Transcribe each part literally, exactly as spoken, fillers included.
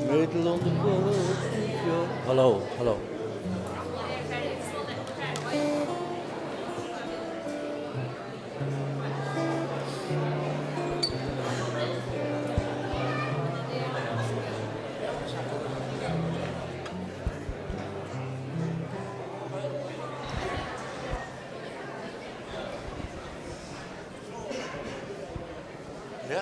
Middle on the boat. Hello, hello. Ja.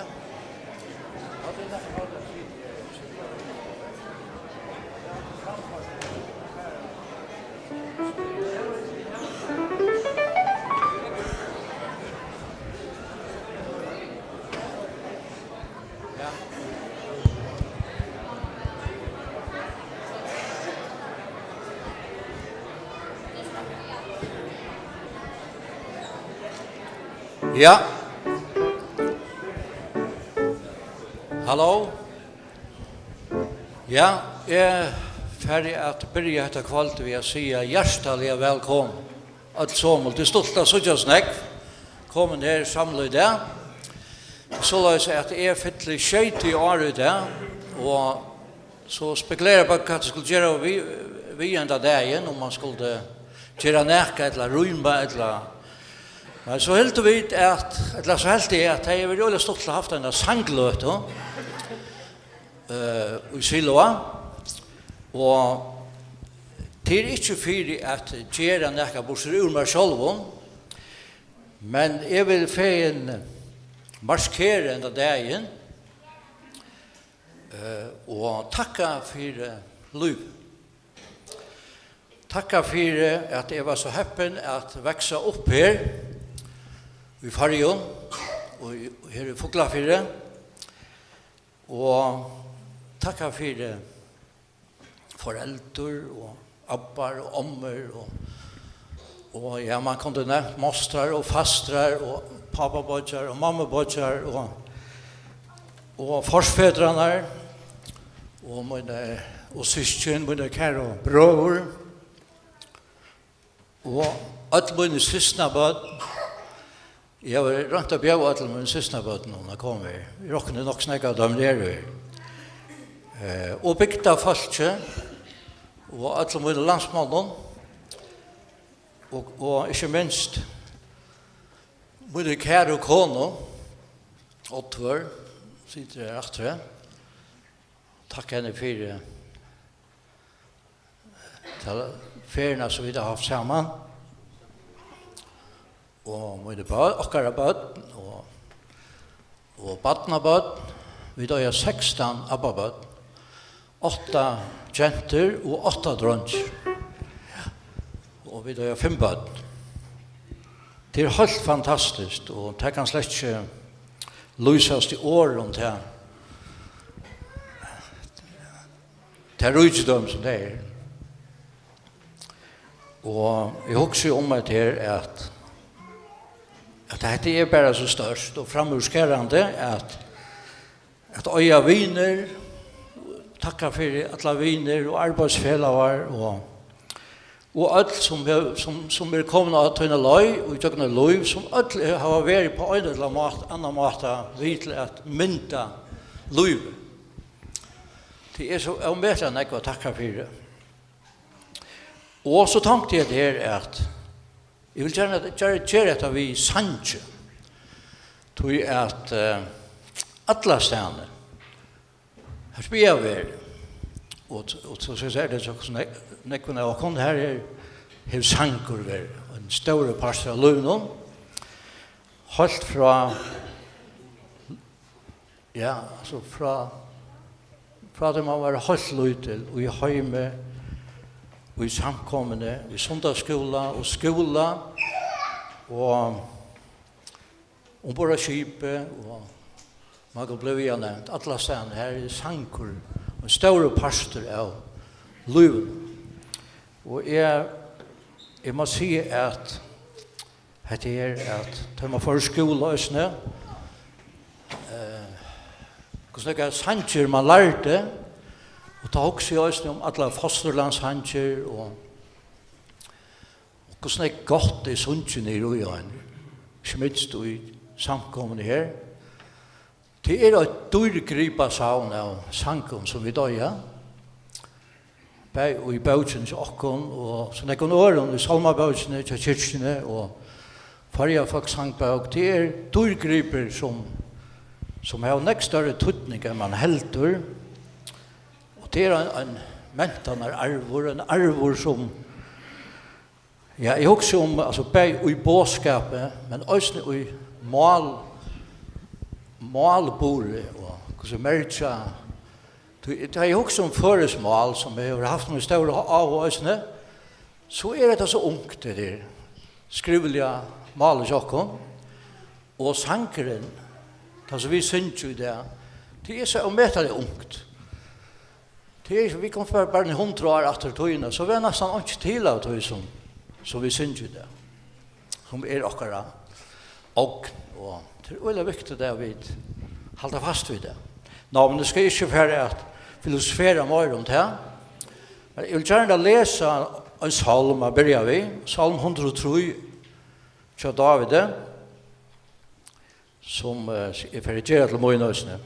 Ja. Halló. Ja, eg fari at byrja hetta kvøld við at siga hjartaliga vælkomin, øll somul. Tað er stuttligt at síggjast nógv, komin her samlað í dag. Soleiðis at eg fylli sjeyogtretivu ár í dag, og so spekulerar eg bara, hvat eg skuldi gera við, við henda dagin, um man skuldi gera nakað, ella rýma, ella, men so hildu vit at, ella so helt eg, at tað hevði verið øgiliga stuttligt at havt eina sangløtu, eh, í Siloa, og tað er ikki fyri at gera nakað burtur úr mær sjálvum, men eg vil fegin markera henda dagin, eh, og takka fyri lív. Takka fyri, at eg var so heppin at vaksa upp her í Føroyum og í, her í Fuglafirði. Og takka fyri foreldur og abbar og ommur og, og ja, man kundi nevnt mostrar og fastrar og pápabeiggjar og mammubeiggjar og, og forfedrarnar og míni, og systkin, míni kæru brøður. Og øll míni systkinabørn, eg havi roynt at bjóða øllum mínum systkinabørnum at koma her. Eg rokni nokk so nógv av teimum eru her. Eh, og bygdarfólki, og øllum mínum landsmonnum, og, og ikki minst míni kæru konu, Oddvør, situr her aftri. Takk henni fyri ta ferðina, sum vit hava havt saman. Og míni børn, okkara børn, og, og barnabørn. Vit eiga sekstan abbabørn. Átta gentur og átta dreingir. Og vit eiga fimm børn. Tað er heilt fantastiskt, og tað kann slett ikki lýsast í orðum, tað, tað ríkidømi, sum tað er. Og eg hugsi um at her, at, at hetta er bara so stórt og framúrskarandi, at, at eiga vinir, takka fyri allar vinir og arbeiðsfelagar og, og øll, sum, sum, sum eru komin á tína leið og ígjøgnum lív, sum øll hava verið á ein ella annan máta við til at mynda lívið. Tað er so ómetaliga nógv at takka fyri. Og so tonkti eg her, at eg vil gjarna gera, gera hetta við sangi, tí at, eh, allastaðni, har sum eg havi verið, og, og so, so er tað so, so nógv, nógvum av okkum, har er, hevur sangur verið ein stórur partur av lívinum, heilt frá, ja, altso, frá, frá tí man var heilt lítil, í heimi, í samkomuni, í sunnudagsskúla og skúla, og umborð á skipi, og man kann bliva við at nevnt, allastaðni, har er sangur ein stórur partur av lívinum. Og eg, eg má siga, at hetta her, at tá man fór í skúla eisini, eh, hvussu nógvar sangir man lærdi, og tá hugsi eg eisini um allar fosturlandssangir og, Hvussu nógv gott er sungið niðri í ein, ikki minst í samkomuni her. Tað er eitt dýrgripasavn av sangum, sum vit eiga. Bæði í bókini hjá okkum og so nógvum øðrum í sálmabókini hjá kirkjuni og Føroya Fólks Sangbók. Tað er dýrgripir, sum, sum hava nógv størri týdning, enn man heldur. Og tað er ein, ein mentanararvur, ein arvur, sum, ja, eg hugsi um, altso, bæði í boðskapi, men eisini í mál, málburði og hvussu merkja. Tí, tá eg hugsi um føroyskt mál, sum eg havi havt mín stóra áhuga eisini, so er hetta so ungt, hetta her skrivliga málið hjá okkum. Og sangurin, tað sum vit syngja í dag, tað er so ómetaliga ungt. Tað er, vit kunnu fara bara hundrað ár aftur í tíðina, so var næstan einki til av tí, sum, sum vit syngja í dag, sum er okkara ogn, og tað er øgiliga viktigt, at vit halda fast við tað. Ná, men eg skal ikki fara at filosofera meira um tað, men eg vil gjarna lesa ein sálm at byrja við, Sálm hundrað og trý hjá Dávidi, sum, eh, eg fari at gera til mín eisini.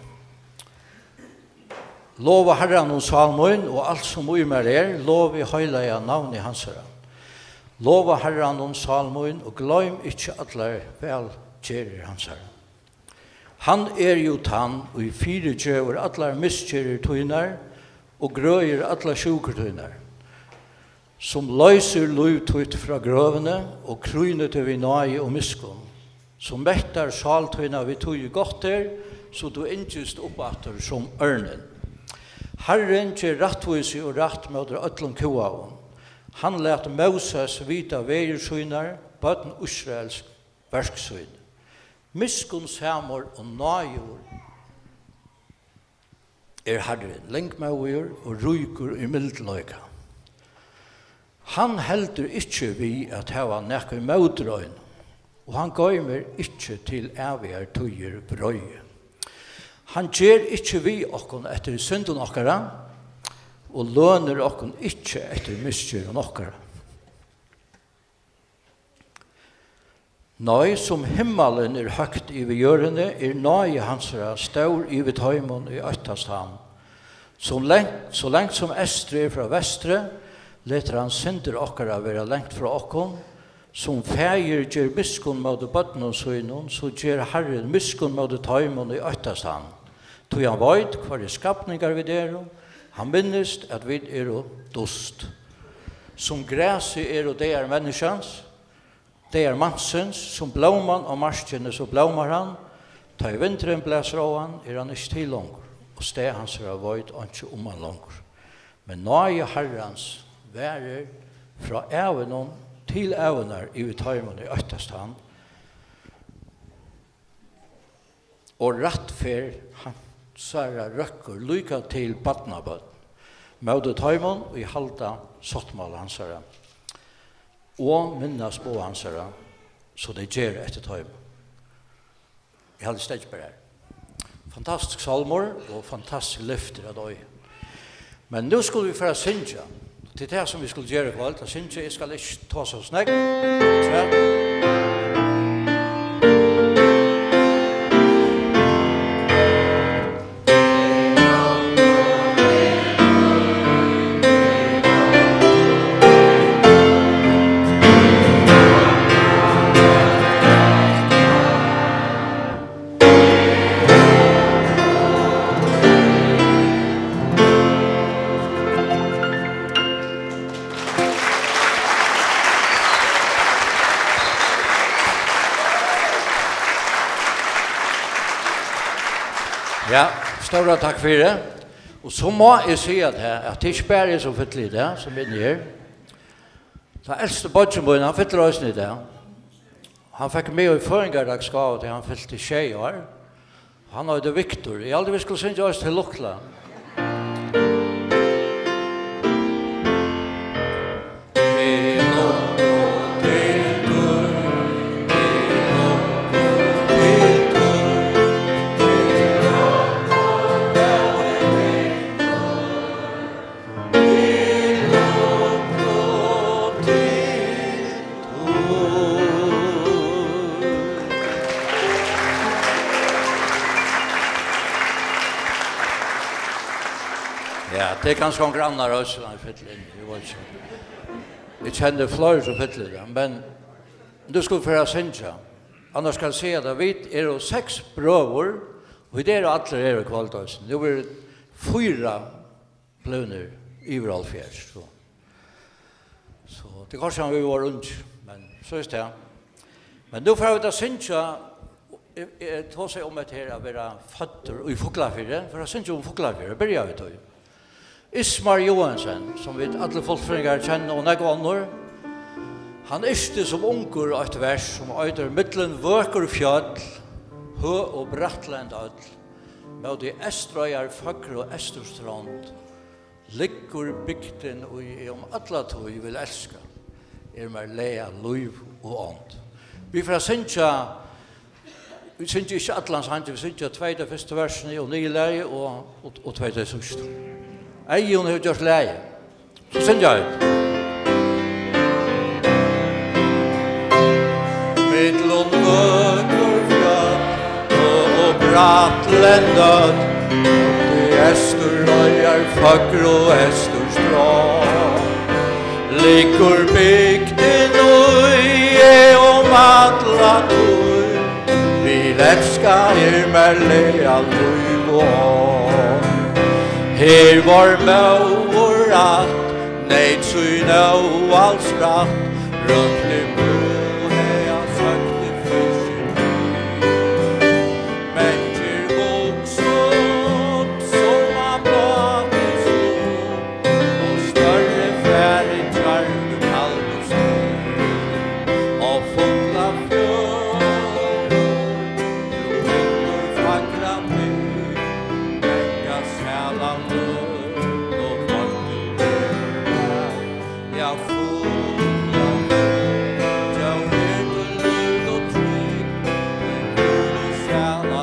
Lova Harranum, sál mín, og alt, sum í mær er, lovi heilaga navni hansara. Lova Harranum, sál mín, og gloym ikki allar vælgerðir hansara. Hann er jú tann, ið fyrigevur allar misgerðir tínar og grøðir allar sjúkur tínar, sum loysir lív títt frá grøvini og krýnir teg við náði og miskunn, sum mettar sál tína við tí, ið gott er, so tú angist upp aftur sum ørnin. Harrin ger rættvísi og rætt móti øllum kúgaðum. Hann læt Móses vita vegir sínar, børn Ísraels verk síni. Miskunnsamur og náðigur er Harrin, langmóðigur og ríkur í mildleika. Hann heldur ikki við at hava nakað ímóti einum, og hann goymir ikki til ævigar tíðir vreiði. Hann ger ikki við okkum eftir syndum okkara, og lønir okkum ikki eftir misgerðum okkara. Nei, sum himmalin er høgt yvir jørðini, er náði hansara stór yvir teimum, ið óttast hann. Sum langt, so langt sum eystrið er frá vestri, letur hann syndir okkara vera langt frá okkum. Sum faðir ger miskunn móti børnum sínum, so ger Harrin miskunn móti teimum, ið óttast hann. Tí hann veit, hvørjir skapningar vit eru, hann minnist, at vit eru dust. Sum grasið eru dagar menniskjans, dagar mansins, sum blóman á markini, so blómar hann. Tá ið vindurin blæsur á hann, er hann ikki til longur, og stað hansara veit einki um hann longur. Men náði Harrans varir frá ævinum til ævinnar yvir teimum, ið óttast hann. Og rættferð hansara røkkur líka til barnabørn, móti teimum, ið halda sáttmála hansara og minnast boð hansara, so tey gera eftir teimum. Eg haldi, eg steðgi bara har. Fantastisk sálmur og fantastisk lyftir at eiga. Men nú skulu vit fara at syngja. Tað er tað, sum vit skulu gera í kvøld, at syngja. Eg skal ikki tosa so nógv. Tvert. Ja, stóra takk fyri. Og so má eg siga tað, at tað er ikki bara eg sum fylli í dag, sum inni her. Tann elsti beiggi mín, hann fyllir eisini í dag. Hann fekk meg í føðingardagsgávu, tá hann fylti sjey ár. Hann eitur Viktor. Eg haldi, vit skulu syngja eisini Til lukku. Tað er kanska onkur annar eisini, hann fyllir inn, eg veit ikki. Eg kenni fleiri sum fyllir tað, men nú skulu vit fara at syngja. Annars skal eg siga tað, vit eru seks brøður, og vit eru allir her í kvøld eisini. Nú eru fýra blivnir yvir hálvfjerðs, so. So, tað er kortini, hann, vit vóru ungir, men so er tað. Men nú fara vit at syngja, eg, eg tosaði um hetta her at vera føddur í Fuglafirði, fara at syngja um Fuglafjørð, byrja við tí. Ismar Joensen, sum vit allir fuglafirðingar kenna og nógv onnur, hann yrkti sum ungur eitt vers sum eitur Millum vøkur fjøll, høg og bratt lend øll, móti Eysturoyar føgru eysturstrond, liggur bygdin, í eg um alla tíð vil elska, er mær laga lív og ánd. Vit fara at syngja, vit syngja ikki allan sangin, vit syngja tvey tey fyrstu versini og niðurlagið og, og, og tvey tey síðstu. Eyðun hevur gjørt lagið. So syngja vit. Millum vøkur fjøll og, og bratt lend øll, í Eysturoyar føgru eysturstrond, liggur bygdin, í eg um alla tíð vil elska, er mær laga lív og ánd. Her var móðurætt, neyt sín óvals rætt, rópti búhaga, søkti fiskin. Mangir vuksu upp, sum á báti sum, og størri fari djarvur kalvur sum. Á Fuglafjørður, tú heldur fagra bygd, manga sæla løt og máttur verður nær. Ja, Fuglafjørður, tjá er til lívd og trygd, í gulu sæla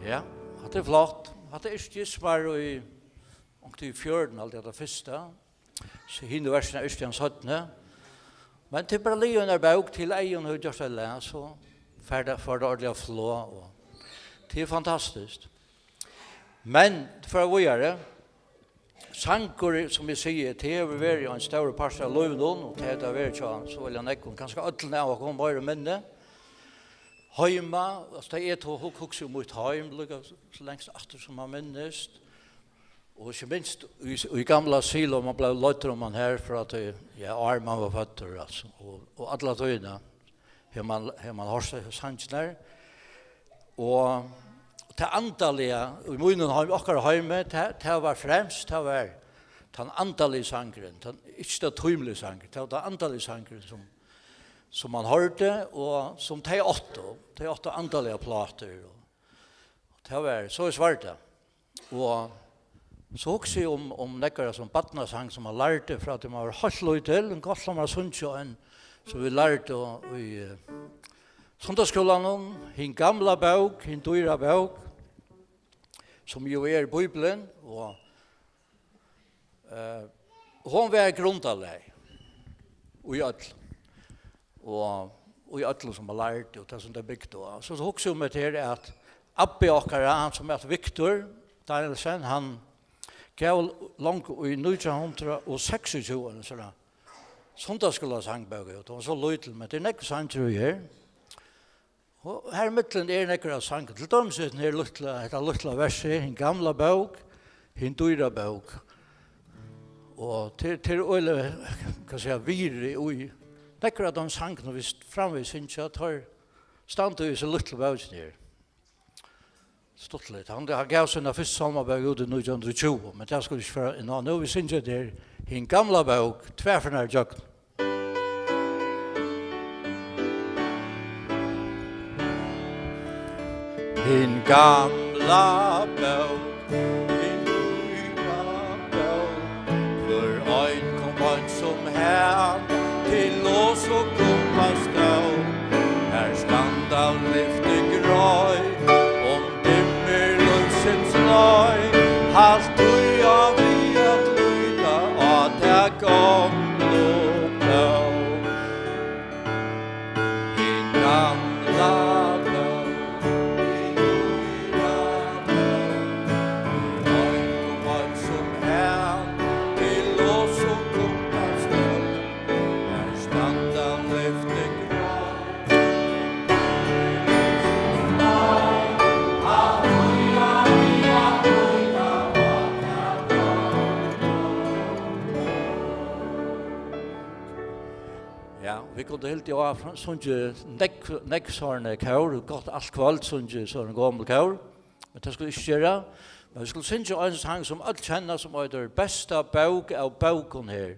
Ja, hatta er flott. Hatta er yrkti Ismar í, onkuntíð í fjørutum, haldi eg, tað fyrsta. So hini versini yrkti hann seinni. Men tað er bara liðugt í eini bók, til Eyðun hevur gjørt eitt lag, so fær tað, fær tað ordiliga flog, og tað er fantastiskt. Men, fara víðari, sangur, sum eg sigi, tað hevur verið ein stórur partur av lívinum, og tað hevur tað verið hjá so veldig nógvum, kanska øllum av okkum, meira og minni. Heima, altso, tá eg tó-, hug-, hugsi um mítt heim, líka so longst aftur sum man minnist. Og ikki minst í, í gamla silo, man bleiv leiddur oman har frá tí, ja, áðrenn man var føddur, altso. Og, og alla tíðina hevur man, hevur man hoyrt sangirnar. Og tað andaliga, í mínum heim, okkara heimi, tað, tað var fremst, tað var tann andaligi sangurin, tann, ikki tann tímiligi sangurin, tað var tann andaligi sangurin, sum, sum man hoyrdi, og sum tey áttu. Tey áttu andaligar plátur, og tað var, soleiðis var tað. Og so hugsi eg um, um nógvar sum barnasang, sum man lærdi frá tí man var heilt lítil, ein gott sum at syngja ein Sum vit lærdu í, eh, sunnudagsskúlanum, hin gamla bók, hin dýra bók, sum jú er Bíblian, og, eh, hon var grundarlag í øllum, og í øllum, sum man lærdi, og tað, sum tey bygdu á. So, so hugsi eg um hetta her, at abbi okkara, hann sum æt Victor Danielsen, hann gav longu í nítjan hundrað og seksogtjúgu eina sånn sunnudagsskúlasangbók út. Hon var so lítil, men tað er nógvir sangir í her. Og her í millum er nógvir av sangum. Til dømis hetta her lítla, hetta lítla versið, hin gamla bók, hin dýra bók. Og til, til øgiliga, kann siga, virði í nógvir av teimum sangum, vit framvegis syngja, teir standa í hesi lítlu bókini her. Stuttligt. Hann, hann gav sína fyrstu sálmabók út í nítjan hundrað og tjúgu, men tað skulu vit ikki fara inn á nú. Vit syngja hetta her, hin gamla bók, tvær ferðirnar ígjøgnum. Hin gamla bók, hin nýggja bók, hvør ein kom beint sum har, til lás og kumpass tó. Her standa lyfti grø, um dimmir lívsins leið, halt tíð á við at líta á ta gomlu bók. Hin gamla bók, hin nýggja bók, ein kom beint sum har, til lás og kumpass tó. Her standa lyfti grø. Ja, vit kundu hildið áfram, sungið nógv, nógv sovorðin kór, gott alt kvøld, sungið sovorðin gomul kór. Men tað skulu vit ikki gera. Men vit skulu syngja ein sang, sum øll kenna, sum eitur Besta bók av bókum her.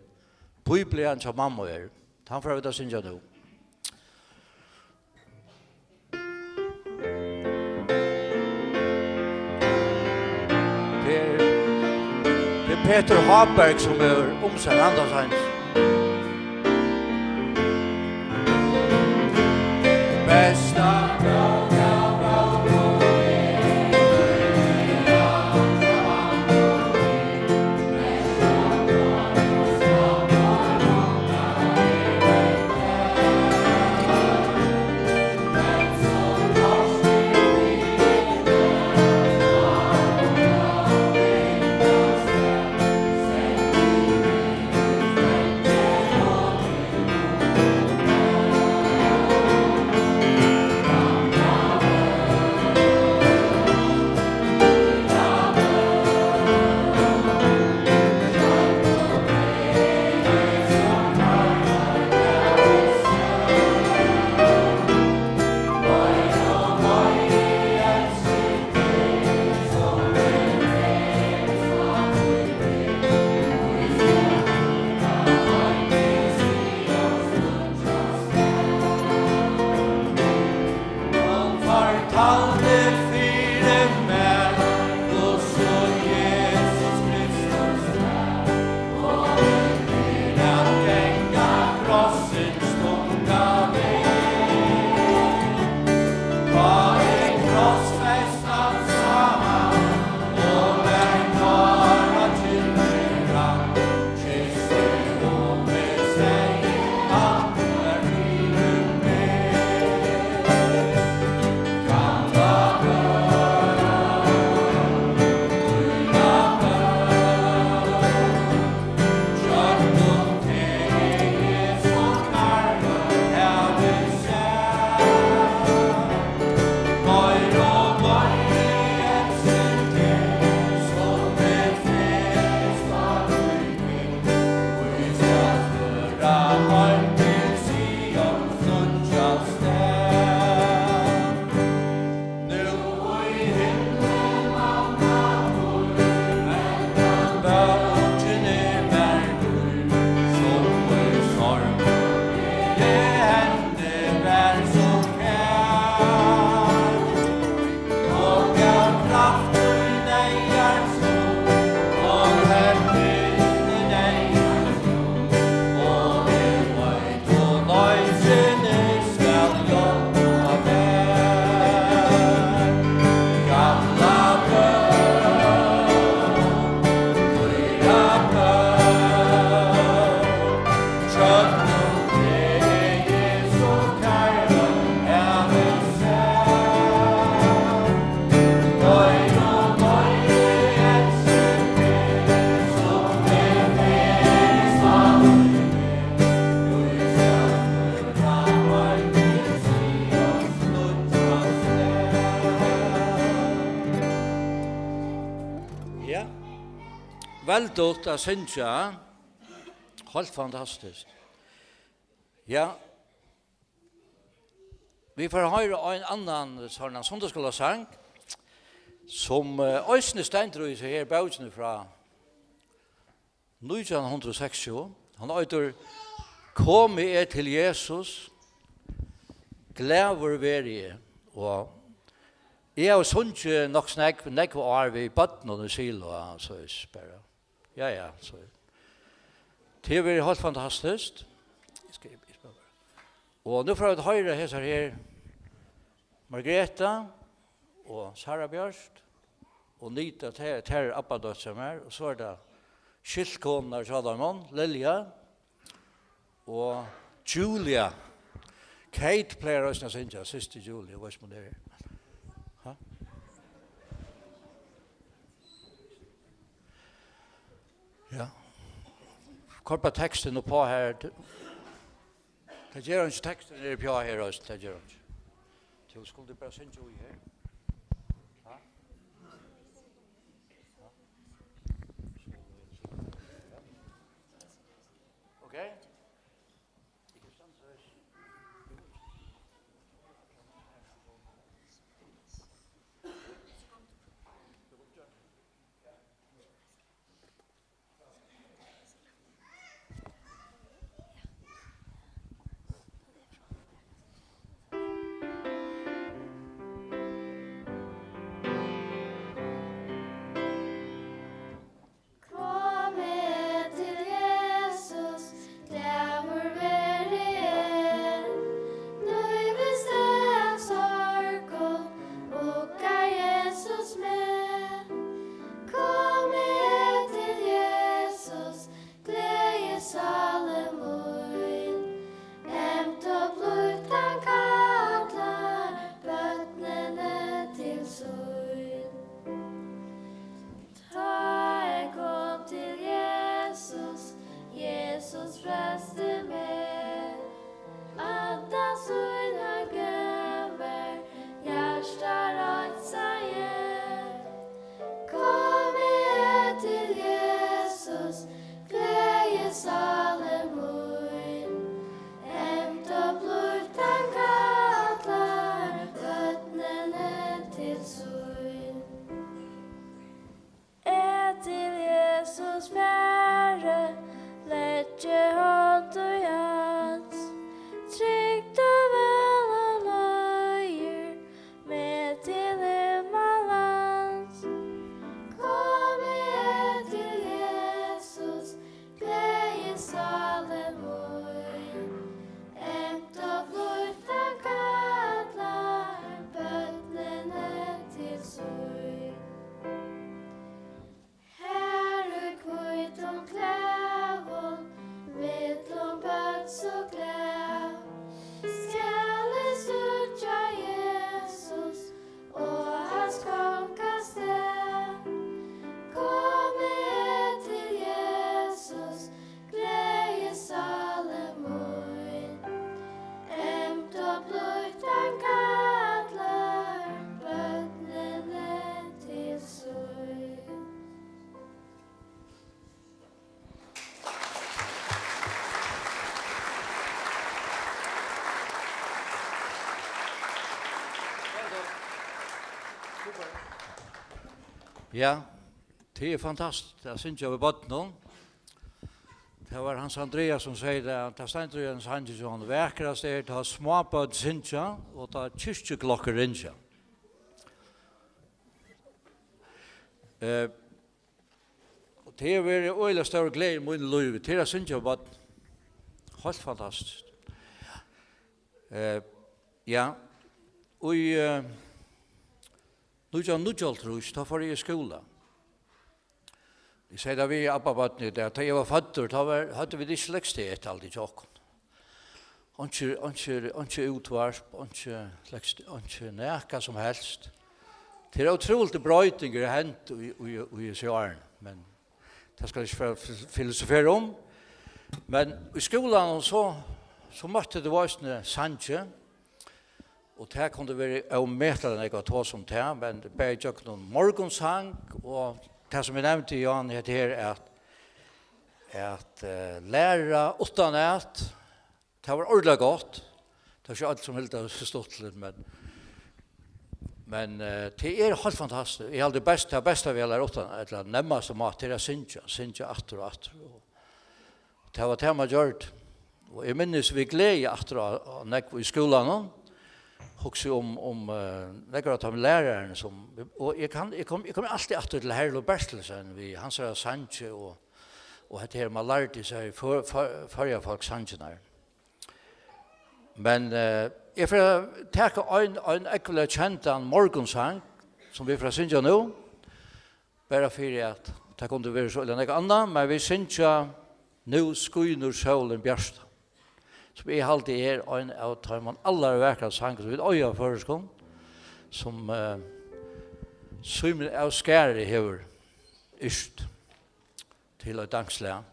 Bíblian hjá mammu er. Hann fara vit at syngja nú. Per, tað er Petur Háberg, sum hevur umsett handan sangin. Besta Heldugt at syngja. Heilt fantastiskt. Ja. Vit fara at hoyra ein annan sovorðnan sunnudagsskúlasang, sum, eh, eisini stendur í hesi her bókini frá nítjan hundrað og seksogtjúgu. Hann eitur Komið er til Jesus, glaður verði eg. Og eg havi sungið nokk snakk, nógv ár við børnum í Silo, altso, bara. Ja, ja, so. Tað hevur verið heilt fantastiskt. Eg skal, eg skal bara. Og nú fara vit at hoyra hesar her, Margreta og Sara Bjørt og Nita, tær, tær eru abbadóttir hjá mær, og so er tað skyldkonurnar hjá teimum, Lilja og Julia. Kate plagar eisini at syngja, systir Julia, veitst ikki um tað er. Ha? Ja. Koyr bara tekstin uppá her. Tað ger einki, tekstin er uppá her eisini, tað ger einki. Tú skuldi bara syngja í her. Ha? Ha? Ok? Komið til Jesus, glaður verði eg, nú við stað av sorgum uggar Jesus meg. Komið til Jesus, gleði sálu mín, emt og blítt hann kallar børnini til sín. Tá eg kom til Jesus, Jesus frelsti meg. Anda sín hann gav mær, hjarta reinsaði. Komið er til Jesus, gleði sálu mín. Emt og blítt hann kallar børnini til sín. Eg til Jesus fari, leggi hond í hans. Trygt og væl hann leiðir meg til himmallands. Komið er til Jesus, gleði sálu mín. Emt og blítt hann kallar børnini til sín. Har í hvítum klæðum, millum børn so glað, skal eg síggja Jesus og hans kongastað. Komið er til Jesus, gleði sálu mín. Emt og blítt hann kallar børnini til sín. Ja, tað er fantastiskt at syngja við børnum. Tað var Hans Andreas, sum segði tað, at tað stendur í einum sangi, sum hann, vakrast er, tá smábørn syngja, og tá kirkjuklokkur ringja. Eh, og tað hevur verið øgiliga stór gleði í mínum lívi, tað er at syngja við børn. Heilt fantastiskt. Eh, ja, í, eh, nítjan hundrað og níggjuoghálvtrýss, tá fór eg í skúla. Eg segði tað við abbabørnini í dag, tá eg var føddur, tá var, høvdu vit ikki leggstað eftir alt hjá okkum. Einki, einki, einki útvarp, einki leggst-, einki nakað sum helst. Tað er ótrúligt, broyting er hent í, í, í hesi árini, men tað skal eg ikki fara at fil-, filosofera um. Men í skúlanum, so, so møtti tú eisini sangi, og tað kundi verið ómetaliga nógv at tosa um tað, men bæði gjøgnum morgunsang og Tað, sum eg nevndi, Johan, hetta her, at, at, eh, læra uttanat, tað var ordiliga gott. Tað var ikki øll, sum hildu tað so stuttligt, men, men, eh, tað er heilt fantastiskt. Eg haldi best, tað besta við at læra uttan, ella nemmast um at, er at syngja, syngja aftur og aftur. Og tað var tað, man gjørdi. Og eg minnist við gleði aftur á, á nógv í skúlanum. Hugsi um, um, eh, nógvar av teimum lærarunum sum, og eg kann, eg kom, eg kom altíð aftur til Herluf Bertelsen við hansara sangi og, og hetta her, man lærdi seg for, for, Føroya fólk sangirnar. Men, eh, eg fari at taka ein, ein ógvuliga kendan morgunsang, sum vit fara at syngja nú. Bara fyri at tað kundi verið so ella nakað annað, men vit syngja Nú skínur sólin bjarta, sum eg haldi er ein av teimum allarvakrastu sangum, sum vit eiga á føroyskum, sum, eh, Símun av Skarði hevur yrkt til eitt dansk lag.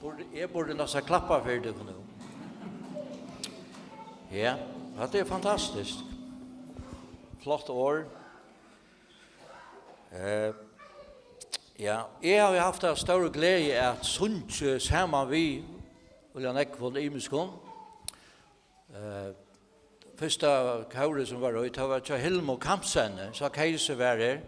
Burdi, eg burdi næstan klappa fyri tykkum nú. Ja, hatta er fantastiskt. Flott orð. Eh, ja, eg havi havt ta stóru gleði at sungið saman við øgiliga nógvum ymiskum. Eh, fyrsta kórið sum var í, tað var hjá Hilmu Kamsen, sá Keisi var her.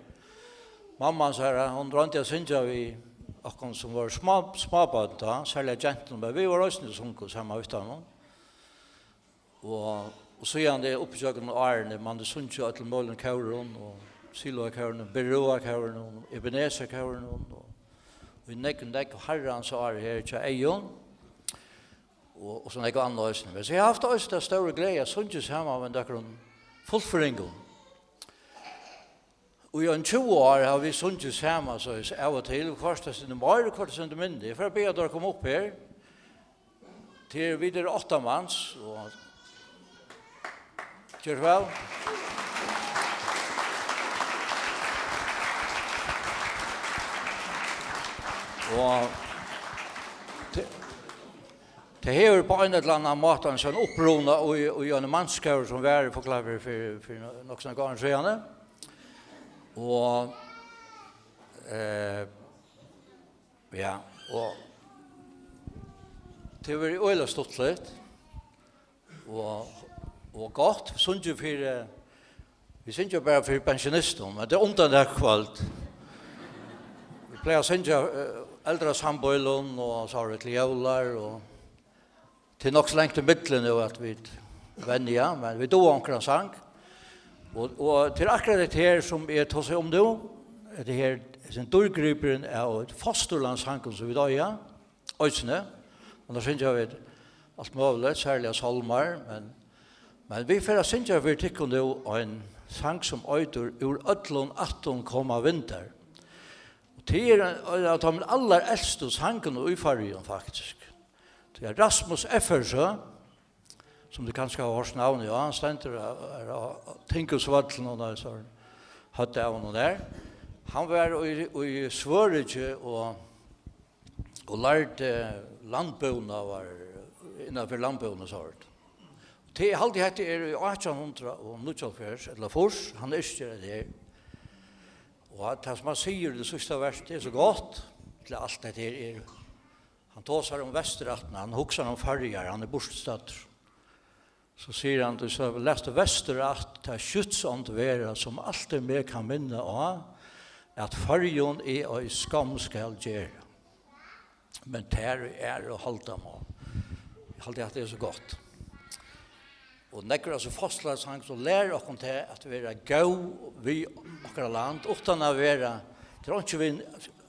Mamma hansara, hon royndi at syngja við okkum sum vóru smá, smábørn tá, serliga gentur, men vit vóru eisini sungu saman við teimum. Og, og síðan er uppi gjøgnum árini, man hevur sungið í øllum møguligum kórum, og Siloakórinum, Beroakórinum, Ebeneserkórinum, og, og í nógv, nógv harrans ár her hjá Eyðun. Og, og so nógv annað eisini. Men so eg havi havt eisini ta stóru gleði at sungið saman við nøkrum fullføringum. Og í ein tjúgu ár hava vit sungið saman, so av og til, hvørt eitt sindur meira, hvørt eitt sindur minni. Eg fari at biðja teir koma upp her. Tað er, vit eru átta mans, og Ger so væl. Og te-, tað hevur á ein ella annan máta ein sånn uppruna í, í ein mannskór, sum var í Fuglafirði fyri, fyri, fyri nokk so nógv árum síðani. Og, eh, ja, og tað hevur verið øgiliga stuttligt. Og, og gott, sungið fyri, vit syngja bara fyri pensjonistum, men tað er undan tað kvøld. Vit plaga at syngja, eh, eldrasambýlum og so er tað til jólar, og tað er nokk so langt ímillum nú at vit venja, men vit duga onkran sang. Og, og tað er akkurát hetta her sum eg tosi um nú, hetta her, hesin dýrgripurin av fosturlandssangum sum vit eiga. Eisini. Og nú syngja vit alt møguligt, serliga sálmar, men, men vit fara at syngja fyri tykkum nú ein sang sum eitur Úr øllum ættum koma vindar. Og tað er ein, ein av teimum allarelstu sangunum í Føroyum, faktiskt. Tí at Rasmus Effersøe, sum tit kanska hava hoyrt navnið á, hann stendur her, her á Tinghúsvøllinum og nær so høvdið av honum har. Hann var í, í Svøríki og, og lærdi landbúnaðar, innan fyri landbúnað, so er tað. Tað, eg haldi, hetta er í átjan hundrað og níggjuoghálvfjerðs ella fýrs, hann yrkir hetta her. Og at tað, sum hann sigur í tí síðsta versinum, er so gott, til alt hetta her er. Hann tosar um Vesturrættina, hann hugsar um Føroyar, hann er burturstaddur. So sigur hann, tú skal lesa Vesturrætt, tað skytsond vera, sum alt er meg kann minna á, at Føroyum eg ei skomm skal gera. Men tær í æru halda má. Eg haldi, at tað er so gott. Og nógvir av so fosturlandssangum, sum læra okkum tað at vera góð við okkara land, uttan at vera, tað er einki við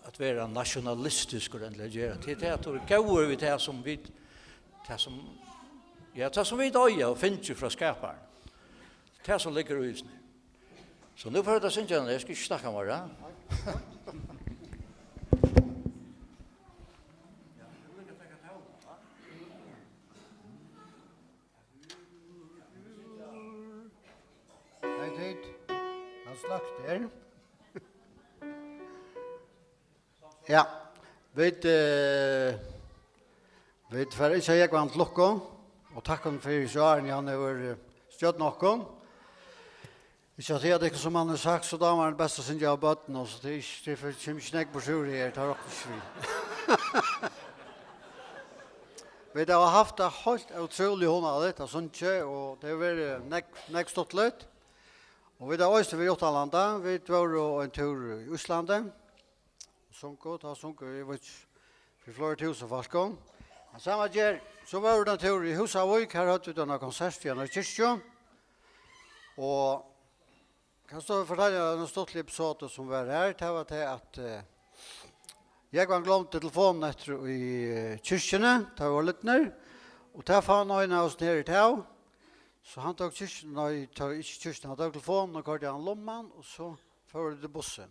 at vera nationalistiskur endiliga at gera. Tað er tað at tú ert góður við tað sum vit, tað sum, ja, tað sum vit eiga og fingið frá Skaparanum. Tað sum liggur í hesum. So nú fara vit at syngja hana, eg skal ikki snakka meira. Hey, Tit. Hann sløkti her. Ja, vit, eh, vit fara at ynskja Jógvan til lukku, og takk honum fyri hesi árini, hann hevur, eh, stjórnað okkum. Eg skal siga tykkum, sum hann hevur sagt, so dámar hann best at syngja av børnum, so tað er ikki, tað er ikki nógv burtur úr her, tað roknar ikki við. Vit hava havt tað heilt ótrúliga hugnaligt at syngja, og tað hevur verið nógv, nógv stuttligt. Og vit hava eisini verið uttanlanda. Vit vóru ein túr í Íslandi. Sungu, tá sungu vit, eg veit ikki, fyri fleiri túsund fólkum. Men sama ger, so vóru vit ein túr í Húsavík, har høvdu vit eina konsert í eini kirkju. Og kanst tú fortelja eina stuttliga episodu sum var har, tað var tað at, eh, Jógvan gloymdi telefonina eftir í, eh, kirkjuni, tá vit vóru lidnir, og tað fann ein av okkum her í Tað. So hann tók kirkjuna, nei, tók ikki kirkjuna, hann tók telefonina og koyrdi hana í lumman, og so fóru vit í bussin.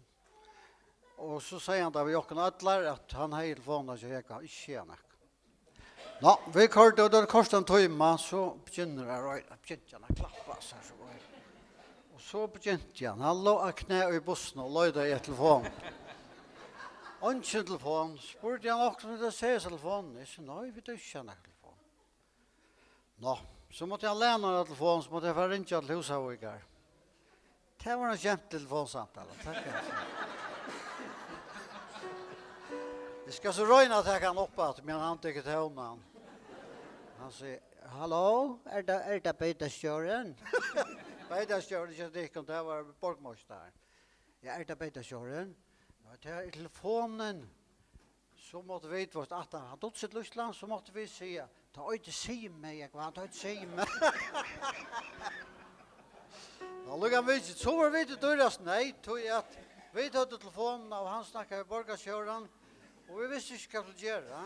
Og so segði hann tað við okkum allar, at hann hevði telefonina hjá Jógvan, ikki siga nakað. Ná, vit koyrdu, og tá tað koyrt ein tíma, so begynti hann at royna, begynti hann at klappa sær, so var. Og so begynti hann, hann lá á knæ í bussinum og leitaði eftir telefonini. Eingin telefon, spurdi hann okkum, um vit høvdu sæð telefonina. Eg segði, nei, vit høvdu ikki sæð nakra telefon. Ná, so mátti hann læna eina telefon, so mátti hann fara at ringja til Húsavíkar. Tað var ein skemtilig telefonsamtala, takk fyri. Eg skal so royna at taka hann upp aftur, meðan hann tekur telefonina. Hann sigur, halló, er tað, er tað beitastjórin? Beitastjórin, ikki tykkum, tað var borgmeistarin. Ja, er tað beitastjórin? Ja, tað er telefonin. So máttu vit, veitst, aftan hann dugdi sítt lítla, so máttu vit siga, tað eitur Simi, eg, hvat, tað eitur Simi. Ná, líka mikið, so vóru vit í dýrasta neyð, tí at vit høvdu telefonina, og hann snakkaði við borgarstjóran, og vit vistu ikki, hvat vit skuldu gera.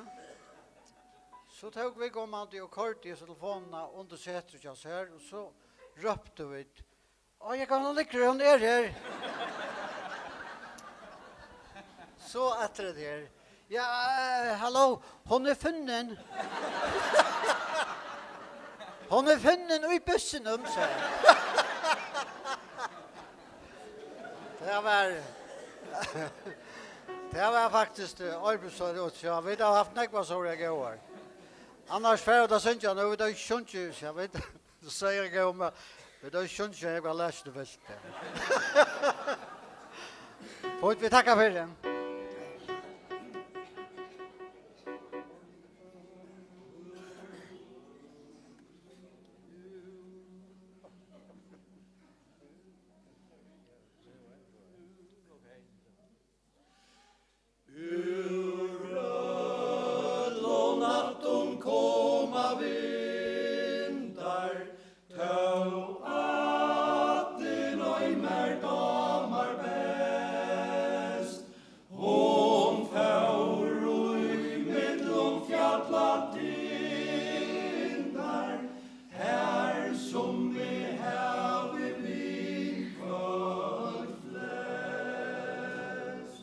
So tóku vit gomandi og koyrdu hesa telefonina undir setrið hjá sær, og so róptu vit, Á, eg kann, hon liggur, hon er her. So aftur at her. Ja, eh, halló, hon er funnin. Hon er funnin í bussinum, segði hann. Tað var, tað var faktiskt, eh, arbeiðsár, og ja, vit hava havt nógvar sovorðnar góðar. Annars fara vit at syngja nú, vit hava ikki sungið, ja, vit, so eg góð, men vit hava ikki sungið, eg var læst til fyrst. Fínt, vit takka fyri. Úr øllum ættum koma vindar, tó ættin, ei mær dámar best. Hon fór í millum fjallatindar, har sum eg havi viðhvørt flest.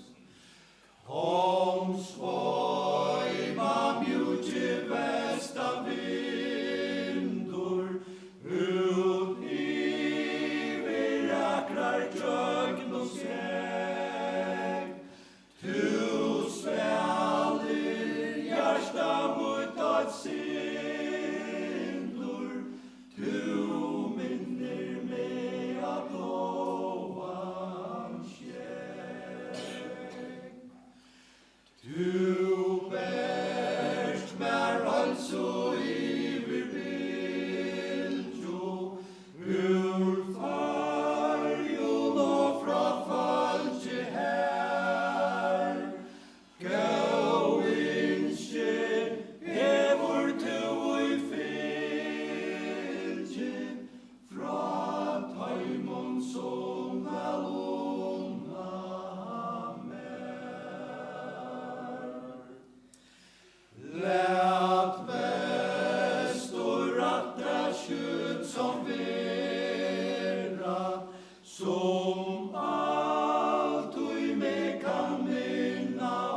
Kom, sveima mjúki vestanvindur út yvir akrar gjøgnum skógv. Tú spælir hjarta mítt eitt sindur, tú minnir meg á bláan skegg. Tú bert mær heilsu yvir bylgju, úr Føroyum og frá fólki har. Góð ynski hevur tú í fylgju frá teimum, sum væl unna mær. Lat vestur rætta skytsom vera, sum altíð meg kann minna á,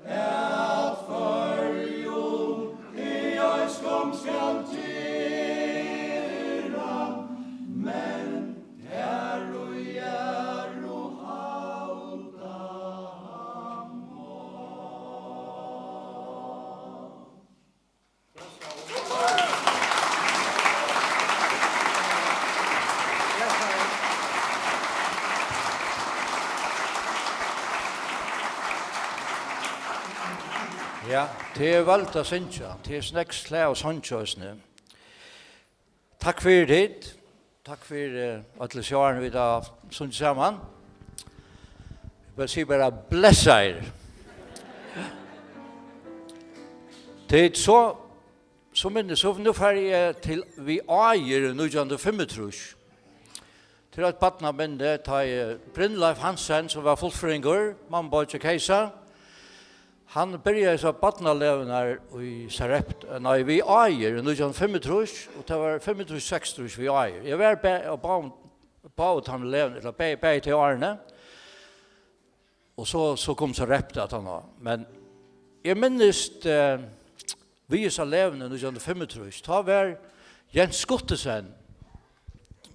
at Føroyum eg eiskum skal gera, men tær í æru halda má. Ja, tað er vøld at syngja. Tað er snakk, slag og songja eisini. Takk fyri tit. Takk fyri, eh, øll sjónarhornini, vit hava sungið saman. Eg bara sigi bara, blessaðir. Tit, so, so minnist, so nú fari eg til, við Áir í nítjan hundrað og fimmogtrýss. Til eitt barnaminni, tá ið Brynleif Hansen, sum var fullfrøðingur, mammubeiggi Keysa, hann byrjaði so barnalegurnar í Sarepta, nei, við Áir í nítjan hundrað og fimmogtrýss, og tað var fimmogtrýss, seksogtrýss við Áir. Eg var ba-, á báðum, báðu teimum legurnar, ella bæði, bæði tey árini. Og so, so kom Sarepta aftaná. Men eg minnist, eh, við hesa leguna í nítjan hundrað og fimmogtrýss, tá var Jens Guttesen,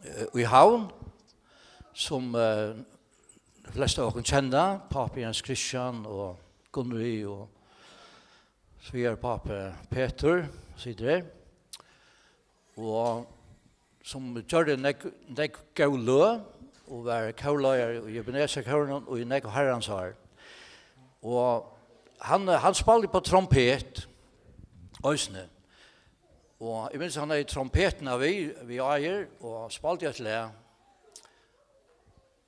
eh, í Havn, sum, eh, flest av okkum kenna, pápi Jens Christian og Gunnrið og svigarpápi Petur, situr her. Og sum gjørdi nógv, nógv góð løg og var kórleiðari í Ebenezer-kórinum í nógv harrans ár. Og hann, hann spældi á trompet eisini. Og eg minnist, hann hevði trompetina við, við Áir og spældi eitt lag.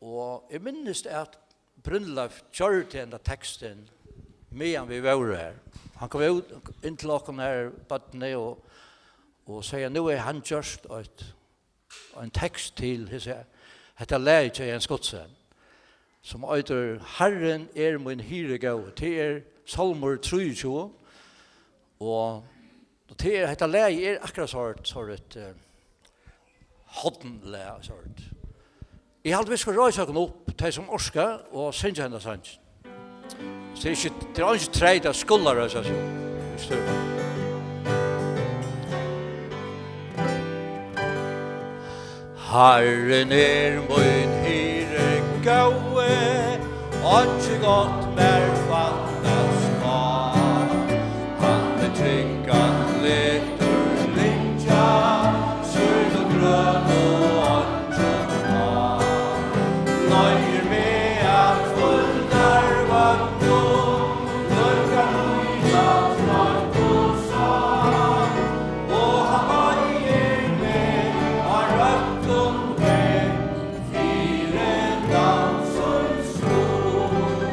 Og eg minnist, at Brynleif gjørdi henda tekstin, meðan vit vóru her. Hann kom út inn til okkum her, børnini, og, og segði, nú er hann gjørt eitt, ein tekst til hesa, hetta lagið hjá Jens Guttesen, sum eitur Harrin er mín hirði góði. Tað er Sálmur trýogtjúgu, og, og tað er, hetta lagið er akkurát so eitt, so eitt, eh, hornlag, so eitt. Eg haldi, vit skulu reisa okkum upp, tey sum orka, og syngja henda sangin. So tað er ikki, tað er ikki treyt at skula reisa seg upp. Vit støða. Harrin er mín hirði góði, einki gott mær fatnast tá. Hann er tryggan, letur lingja, sín og grøn og einki tá. Leiðir meg at hvíldarvøtnum, lukar mína troyttu sál, og hann leiðir meg á røttum veg fyri navns síns skuld.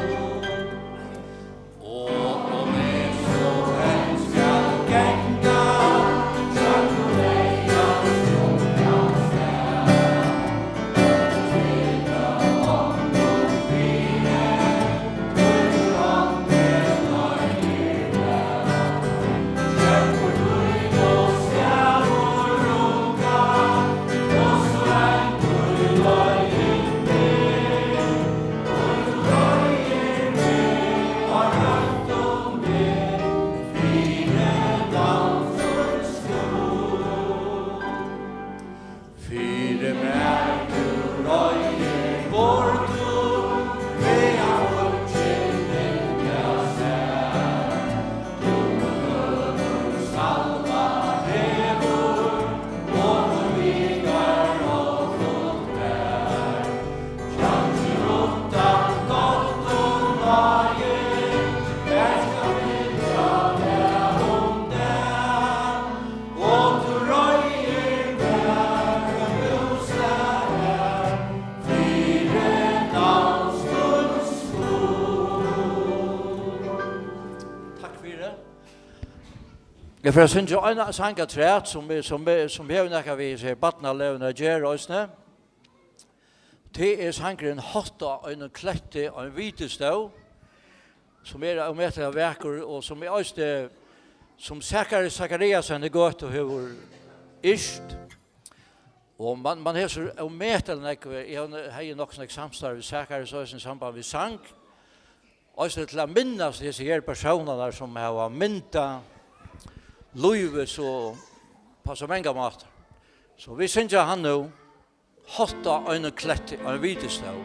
Og um eg so enn skal ganga gjøgnum deyðans tungan stað, Fyri mær tú reiðir borð, tú vegar fíggindin sær. Tú høgur salva hevur, og tú vigar og fult vær. Kjønn rundan gott og náði, vær skal fylgja tær um dag. Og tú reiðir mær ein bústað har, fyri navns tíns skuld. Takk fyri. Eg fari at syngja ein sang afturat, sum, sum, sum hevur nakað við hesi barnaleguni at gera eisini. Tað er sangurin Hátt á einum kletti ein vitin stóð, sum er ómetaliga vakur, og sum er eisini, sum Zakaris Zachariasen í Gøtu hevur yrkt. Og man, man hevur so ómetaliga nógv, eg havi, hevði nokk so nógv samstarv við Zakaris eisini í samband við sang. Eisini til at minnast hesi her persónarnar, sum hava myndað lívið so, á so mangan máta. So vit syngja hann nú. Hátt á einum kletti ein vitin stóð.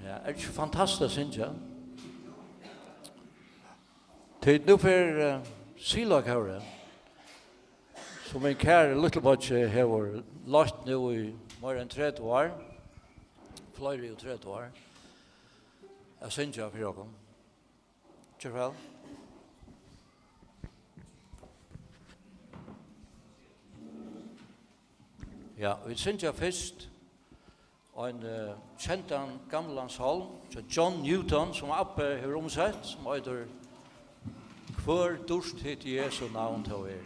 Ja, er tað ikki fantastiskt at syngja? Tí nú fer, eh, Silokórið, sum mín kæri lítli beiggi hevur leitt nú í meira enn tretivu ár, fleiri og tretivu ár, at syngja fyri okkum. Ger væl. Ja, vit syngja fyrst ein, eh, kendan gamlan sálm hjá John Newton, sum Abbi hevur umsett, sum eitur "Hvør dýrt hitt Jesu navn tó er".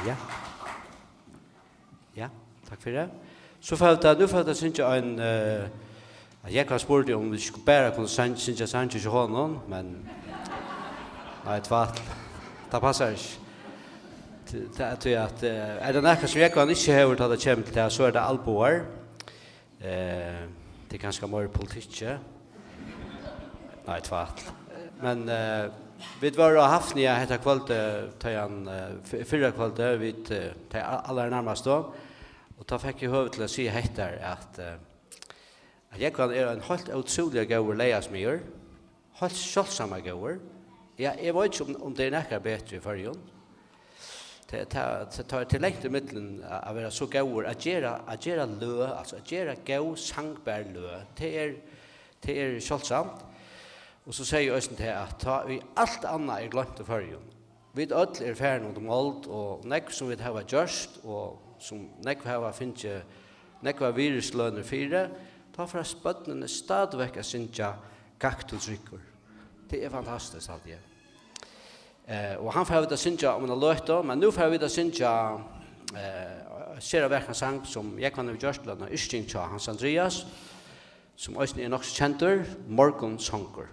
Ja. Ja, takk fyri. So fara vit at, nú fara vit at syngja ein, eh, Jógvan spurdi um vit ikki bara kundu sang-, syngja sangir hjá honum, men nei, tvætl. Tað passar ikki. Tí, tí at, eh, er tað nakað sum Jógvan ikki hevur, tá tað kemur til tað, so er tað albogar. Eh, tað er kanska meira politikk, ja. Nei, tvætl. Men, eh, vit vóru á Hafnia hetta kvøldið, tá hann, eh, fy-, fyrra kvøldið, vit, eh, tey a-, allarnærmastu, og tá fekk eg høvi til at siga hetta, at, eh, at Jógvan er ein heilt ótrúliga góður leygarasmiður. Heilt sjáldsamur góður. Ja, eg veit ikki, um, um tað er nakar betri í Føroyum. Tað, tað, tað, tað er langt ímillum at, at vera so góður at gera, at gera løg, altso at gera góð, sangbar løg. Tað er, tað er sjáldsamt. Og so sigi eg eisini tað, at tá ið alt annað er gloymt í Føroyum, vit øll eru farin undir mold, og nógv sum vit hava gjørt, og sum nógv hava fingið, nógvar virðislønir fyri, tá fara børnini stadigvæk at syngja "Gakk tú tryggur". Tað er fantastiskt, haldi eg. Eh, og hann fær vit at syngja um eina løtu, men nú fær vit at syngja, eh, sera vakran sang, sum Jógvan hevur gjørt til eina yrking hjá Hans Andrias, sum eisini er nokk so kendur, Morgunsongur.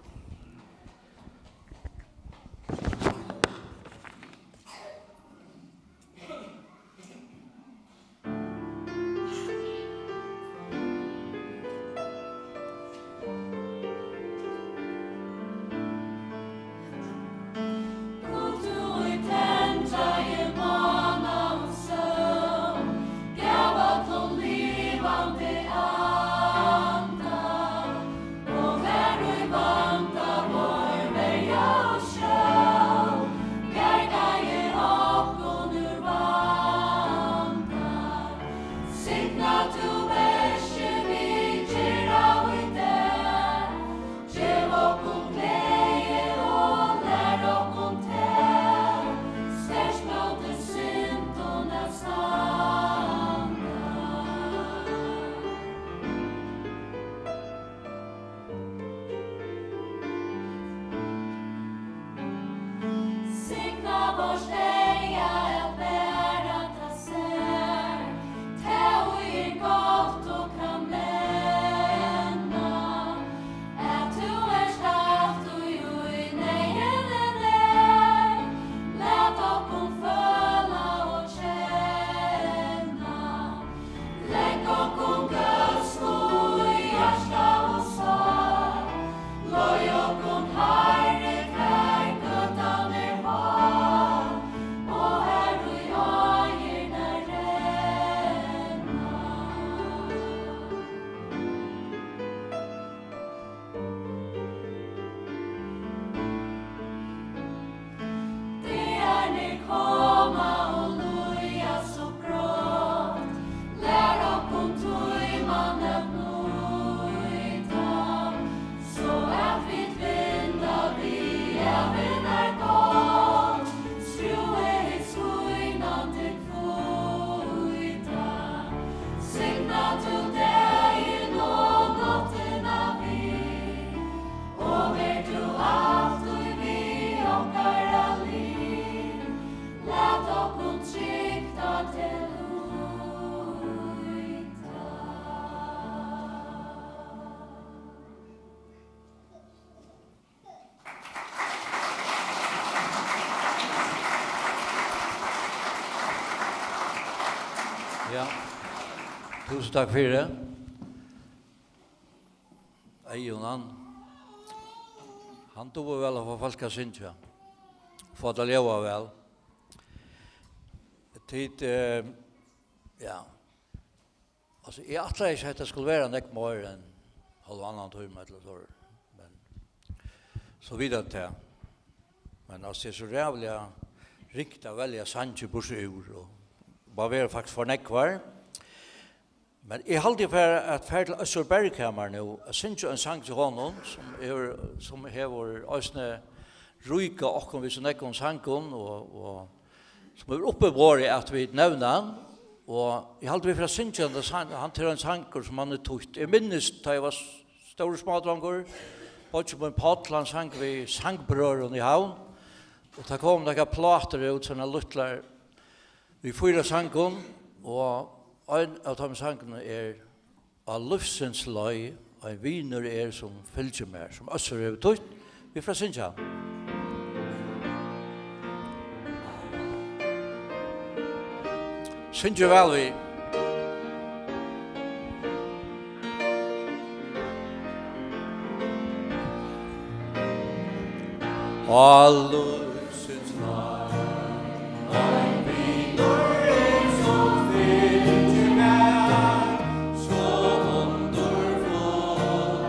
Ja. Túsund takk fyri. Eyðun, hann, hann dugir væl at fáa fólk at syngja. Fáa tað at ljóða væl. Tit, eh, ja. Altso, eg ætlaði ikki, at hetta skuldi vera nógv meira enn hálvannan tíma ella so. Men so víðari tað. Men altso, tað er so ræðuliga ringt at velja sangir burtur úr, og man velur faktiskt ov nógvar. Men eg haldi, eg fari at fara til Øssur Berghamar nú, at syngja ein sang til honum, sum hevur, sum hevur eisini ríkað okkum við so nógvum sangum, og, og sum hevur uppiborið, at vit nevna hann. Og eg haldi, vit fara at syngja henda sang, hann er ein sangur, sum hann er týtt. Eg minnist, tá eg var s-, stórur smádrongur, beiggi mín Páll, hann sang við Sangbrøðrum í Havn, og tá komu nakrar plátur út, sovorðnar lítlar, við fýra sangum, og ein av teimum sangunum er Á lívsins leið, ein vinur er, sum fylgir mær, sum Øssur hevur týtt. Vit fara at syngja hann. Syngið væl við. Á lívsins leið, ein vinur er, sum fylgir mær, so undurfull,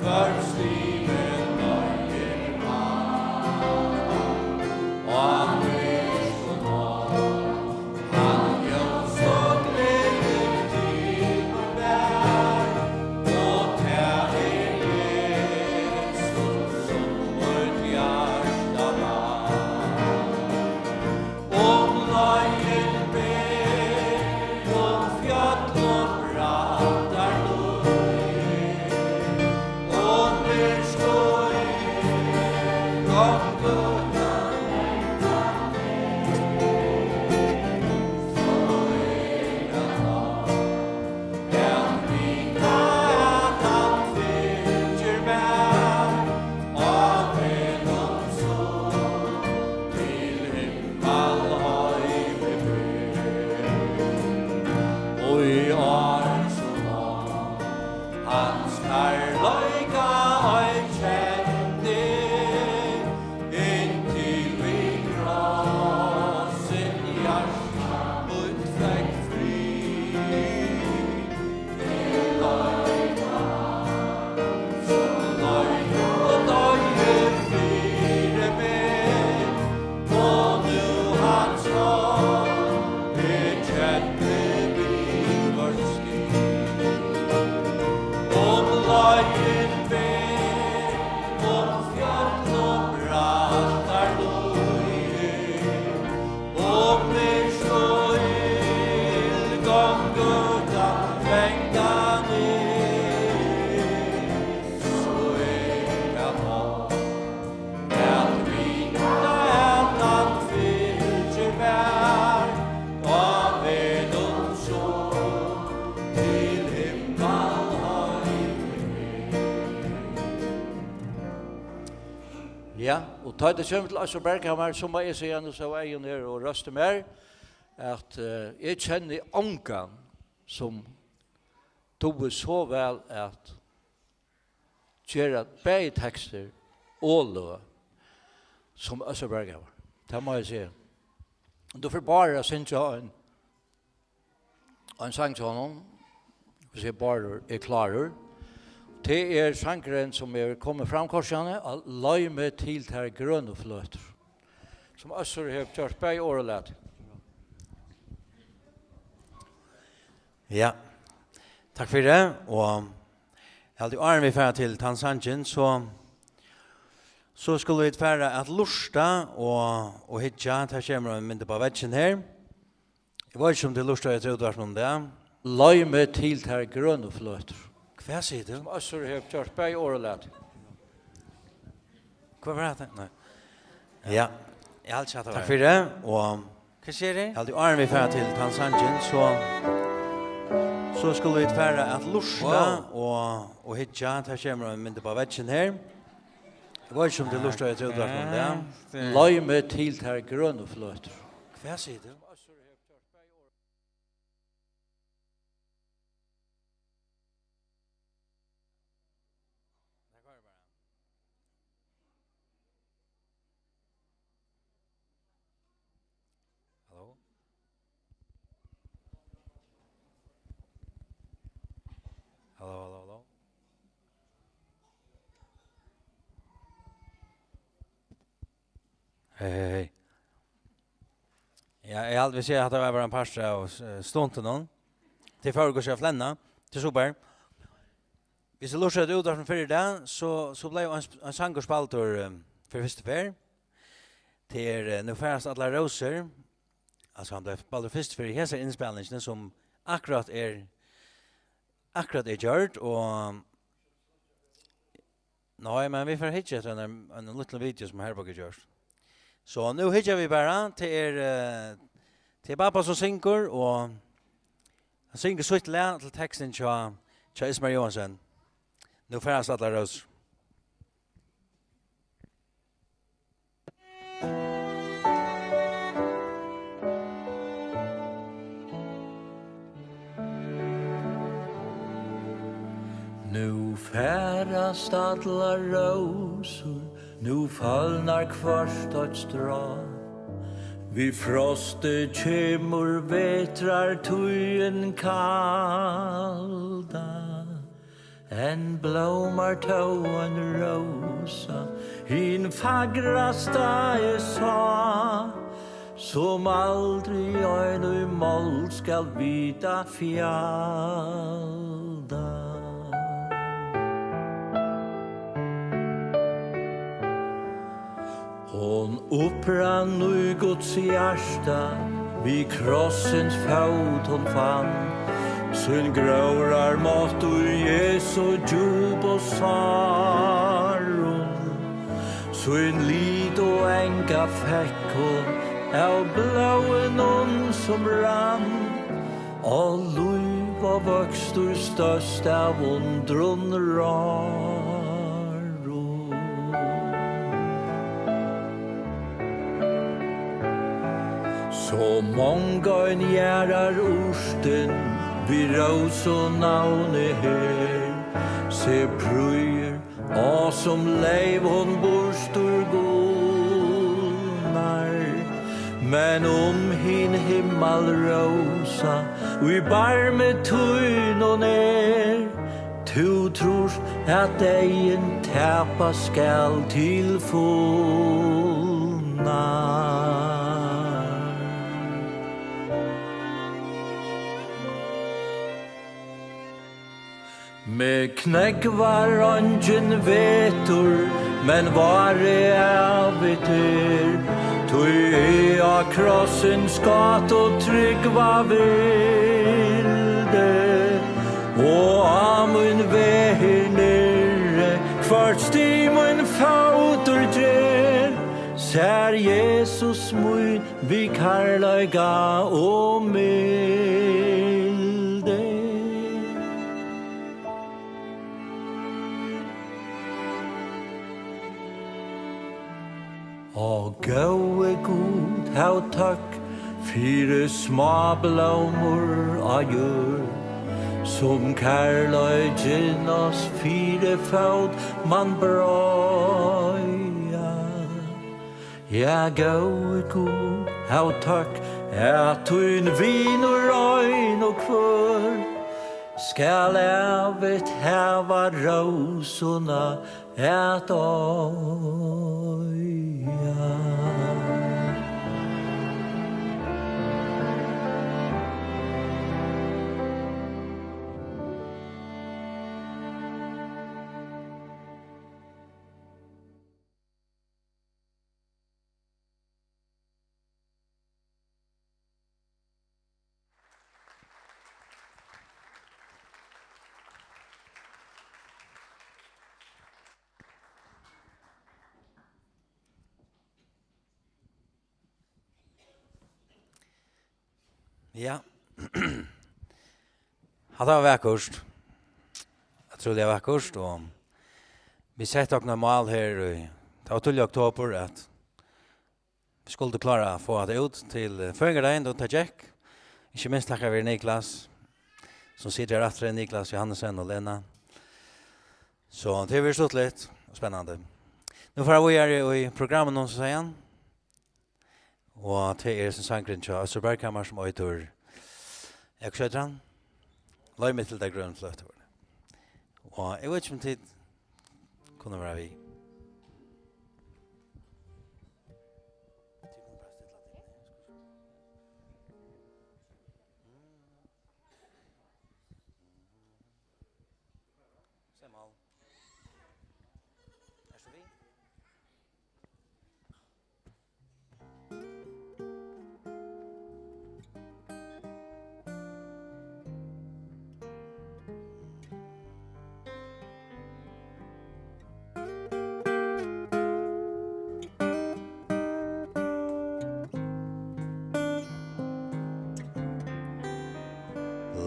hvørt stig meg leiðir hann. Á myrkum, hann ljósum gleði til mín ber, og tað er Jesus, sum mítt hjarta vær. Um leiðin ber, um fjøll og brattar líður, um myrk ský, um gongutún, at vita, at hann fylgir mær á vegnum, sum til himmal heim ber. Og í ár sum á, hans kærleika ein kendi, inntil við krossin hjarta mítt fekk frið. Til leika, sum leið og doyði fyri meg, og nú hans orð eg kenni við hvørt skil. Um leiðin ber, um fjøll og brattar líður, um myrk og ill, gongutún, fangan er, so er tað gott at vita, at hann fylgir mær á vegnum, sum til himmal heim ber. Ja, og tá tað kemur til Øssur Berghamar, so má eg siga, nú stóð Eyðun her og rósti mær, at, eh, eg kenni ongan, sum dugir so væl at gera bæði tekstir og løg, sum Øssur Berghamar. Tað má eg siga. Nú fer Bárður at syngja ein, ein sang til honum, hvis eg, Bárður er klárur. Tað er sangurin, sum er komin fram, Korsjani, á Leið meg til tær grønu fløtur, sum Øssur hevur gjørt bæði orð og lag til. Ja, takk fyri tað. Og eg haldi, áðrenn vit fara til tann sangin, so, so skulu vit fara at lurta og, og hyggja. Tað kemur ein mynd upp á veggin her. Eg veit ikki, um tit lurtaðu eftir útvarpinum í dag. Leið meg til tær grønu fløtur. Hvat sigur tú? Sum Øssur hevur gjørt bæði orð og lag til. Hvat var hetta? Nei. Ja. Eg haldi ikki, at tað var. Takk fyri tað, og hvat sigur tú? Eg haldi, áðrenn vit fara til tann sangin, so, so skulu vit fara at lurta og, og hyggja. Tað kemur ein mynd upp á veggin her. Eg veit ikki, um tit lurtaðu eftir útvarpinum í dag. Leið meg til tær grønu fløtur. Hvat sigur tú? Hey, hey, hey. Ja, eg haldi, vit siga, at hatta var bara ein partur av, eh, stuntinum. Tey fóru hvussu at flenna. Tað er super. Viss eg lurtaði eftir útvarpinum fyrr í dag, so, so bleiv ein, ein sangur spældur, eh, fyri fyrstu ferð. Tað er, eh, Nú farast allar rósur. Altso, hann bleiv spældur fyrstu ferð í hesari innspælingini, sum akkurát er, akkurát er gjørd, og Nei, men vit fara at hyggja eftir einum, einum lítlum video, sum Herborg hevur gjørt. So, nú hyggja vit bara. Tað er, eh, tað er Babba, sum syngur, og hann syngur sítt lag til tekstin hjá, hjá Ismail Johansen. Nú farast allar rósur. Nú farast allar rósur, nú følnar hvørt eitt strá. Við frosti kemur vetrartíðin kalda. Enn blómar tó ein rósa, hin fagrasta eg sá, sum aldri ein í mold skal vita fjalda. Hon upprann í Guds hjarta, við krossins fót hon fann sín gróðrarmátt í Jesu djúpu sárum. Sín lit og anga fekk hon av blóðinum, sum rann Og lív og vøkstur stóðst av undrum ráðum. So mong ein jarðarurtin við rósu navni her, seg prýðir, og sum leyv hon burtur gulnar, men um hin himmalrósa í barmi tínum er, tú trúrt, at deyðin tapa skal til fulnar. Meg knógvar eingin vetur, men várið ævigt er, tí eg á krossins gátu trúgva vildi, og á mín veg her niðri, hvørt stig mín fótur ger, sær Jesus mín við kærleika og mildi. Ó góði Gud, hav tøkk fyri smáblómur á jørð, sum kærleikin oss fyri fót man breiða. Ja, góði Gud, hav tøkk, at tín vinur ein og hvør skal ævigt hava rósuna at eiga. Ja. Hatta var vakurt. Ótrúliga vakurt, og vit settu okkum eitt mál her í, tað var tólvta oktober, at vit skuldu klára at fáa hatta út til, eh, føðingardagin, og tað gekk. Ikki minst takka fyri Niklas, sum situr her aftur, Niklas Johannesen og Lena. So, tað hevur verið stuttligt og spennandi. Nú fara vit víðari í programminum, sum sigur hann. Og tað er hesin sangurin hjá Øssur Berghamar, sum eitur, ja, hvat eitur hann? Leið meg til tey grønu fløt. Og eg veit ikki, um tit kunnu vera við.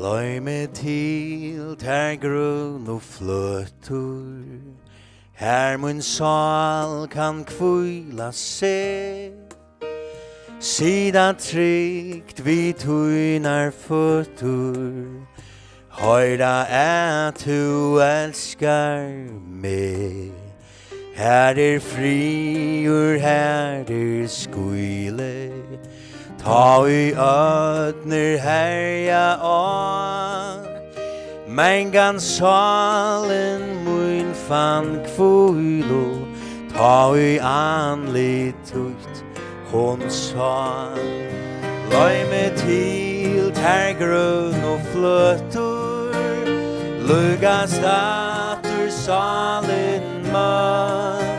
Leið meg til tær grønu fløtur, har mín sál kann hvíla seg. Sita trygt við tínar føtur, hoyra at tú elskar meg. Har er friður, har er skíli, tá ið ódnir herja á. Mangan sálin mín fann hvílu, tá ið andlit títt hon sá. Leið meg til tær grønu fløtur, líkast aftur sálin møtt.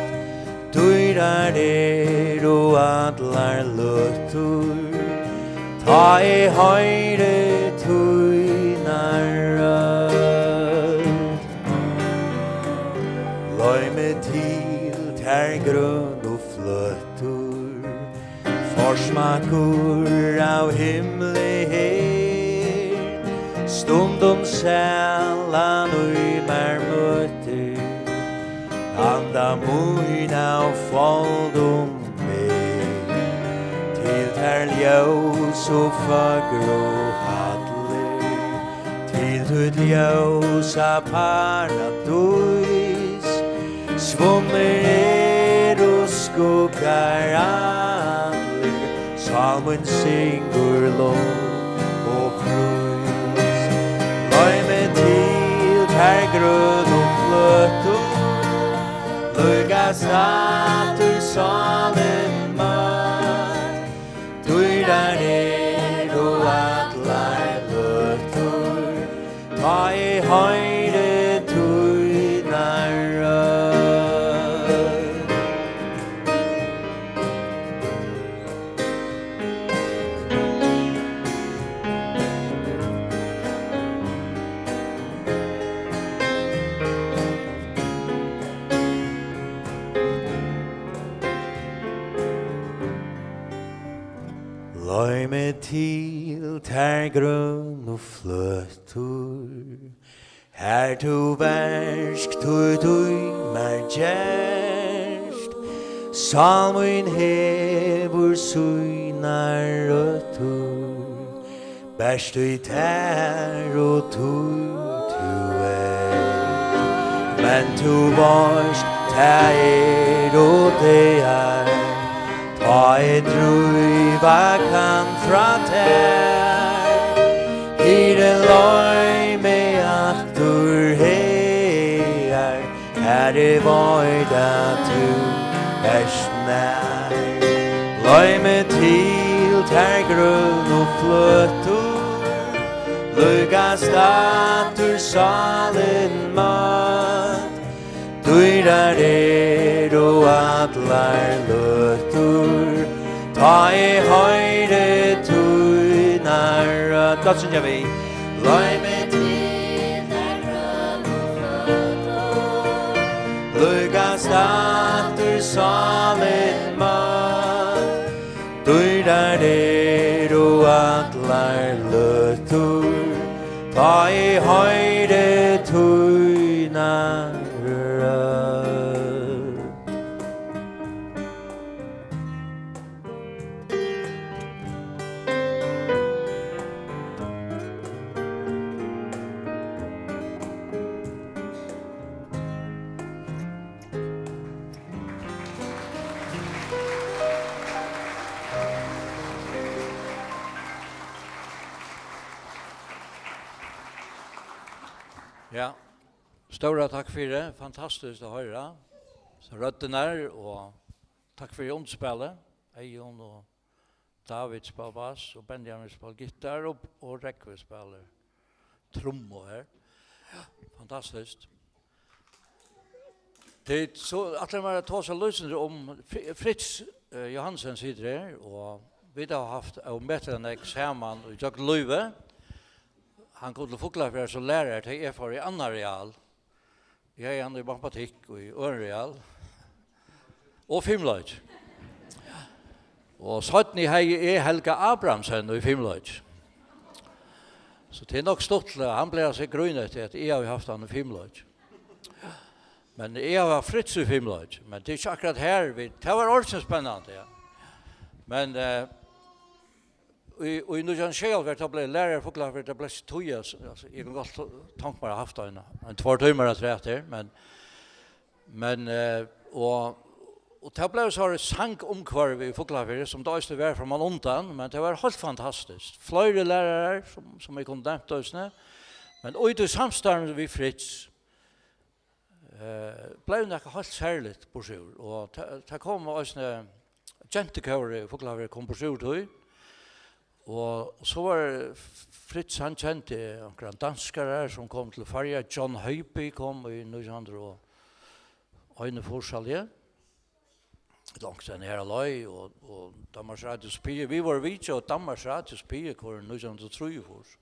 Dýrar eru allar løtur, tá eg hoyri tína rødd. Leið meg til tær grønu fløtur, forsmakkur av himli her, stundum sælan í mær møtir, anda mín av foldum ber, til tær ljós og fagru hallir, til títt ljósa paradís. Svunnir eru skuggar allir, sál mín syngur lov og prís. Leið meg til tær grønu fløtur, líkast aftur sálin møtt. Dýrar eru allar løtur, tá eg hoyri tína rødd. Leið meg til tær grønu fløtur, har tú verst títt í mær gerst. Sál mín hevur sínar røtur, bert í tær og tí tú ert. Men tú veitst, tað eru dagar, tá eg dríva kann frá tær. Hirðin, leið meg aftur hagar, har eg veit, at tú ert nær. Leið meg til tær grønu fløtur, líkast aftur sálin møtt. Dýrar eru allar løtur, tá eg hoyri tína rødd. Gott, syngja vit. Leið meg til tær grønu fløtur, líkast aftur sálin møtt. Dýrar eru allar løtur, tá eg hoyri tína rødd. Ja. Stóra takk fyri. Fantastiskt at hoyra røddirnar, og takk fyri undirspælið. Eyðun og David spæla bass, og Benjamin spæla gittar, og, og Rógvi spæla trummu her. Fantastiskt. Tit, so ætli eg mær at tosa lýsandi um Fri-, Fritz, eh, Johansen situr her, og vit hava havt ómetaliga nógv saman í gjøgnum lívið. Hann kom til Fuglafjarðar sum lærari, tá eg fór í annan real. Eg hevði hann í matematikk í øðrum real. Og fimleik. Og seinni hevði eg Helga Abrahamsen í fimleik. So tað er nokk stuttligt, hann bleiv so grínandi, at eg havi havt hann í fimleik. Men eg havi havt Fritz í fimleik, men tað er ikki akkurát her, vit, tað var ordiliga spennandi, ja. Men, eh, í, í nítjan hundrað og sjeyoghálvfjerðs, tá bleiv eg lærari í Fuglafirði, tað bleiv so tíð, altso, altso, eg kundi gott tonkt mær at havt ein, ein tveir tímar afturat her, men, men, eh, og, og tað bleiv so eitt sangumhvørvi í Fuglafirði, sum tað eisini var frammanundan, men tað var heilt fantastiskt. Fleiri lærarar, sum, sum eg kundi nevnt eisini, men í tí samstarvi við Fritz, eh, bleiv nakað heilt serligt burturúr, og ta-, tað kom eisini, gentukórið í Fuglafirði kom burturúr tí, og so var Fritz, hann kendi onkran danskara sum kom til Føroya, John Høiby kom í nítjan hundrað og einogfýrs, haldi eg. Langt enn her á leið, og, og Danmarks Radios P G. Vit vóru vitjað av Danmarks Radios P G-kór í nítjan hundrað og trýogfýrs.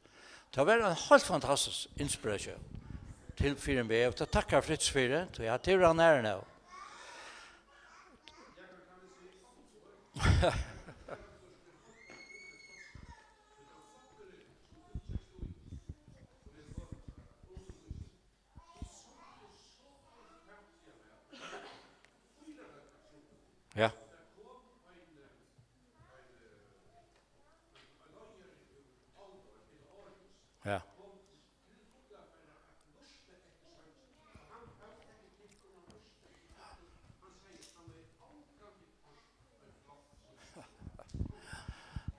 Tað var ein heilt fantastisk inspiratión til, fyri meg, og tað takkar Fritz fyri, tí at tað er hann ærin av. Ja. Ja.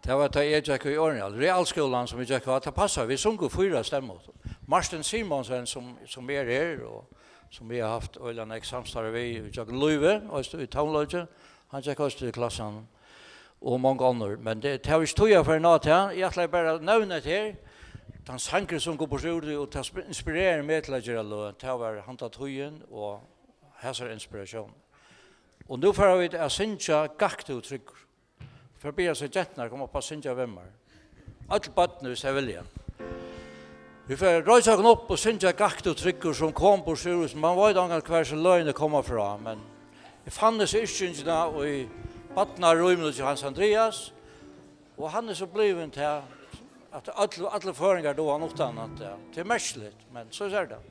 Tað var, tá eg gekk í Oriel, realskúlan, sum eg gekk á, tað passaði, vit sungu fýra stemmur. Martin Simonsen, sum, sum er her, og sum eg havi havt øgiliga nógv samstarv við í gjøgnum lívið, og í tónleiki, hann gekk eisini í klassan, og mong onnur. Men tað, tað havi eg ikki tíð at fara inn á tað. Eg ætlaði bara at nevna hetta her. Tann sangurin, sum kom burturúr, og tað sp-, inspireraði meg til at gera løg, tað var handa tíðin og hasar inspiratiónir. Og nú fara vit at syngja Gakk tú tryggur. Fari at biðja so genturnar koma upp at syngja við mær. Øll børnini, hvis tey vilja. Vit fara at reisa okkum upp og syngja Gakk tú tryggur, sum kom burturúr, man veit ongantíð, hvar so løgini koma frá, men eg fann hesa yrkingina í barnarúminum hjá Hans Andreas, og hann er so blivin til, at øll, allir føroyingar duga hann uttanat, ja. Tað er merkiligt, men so er tað.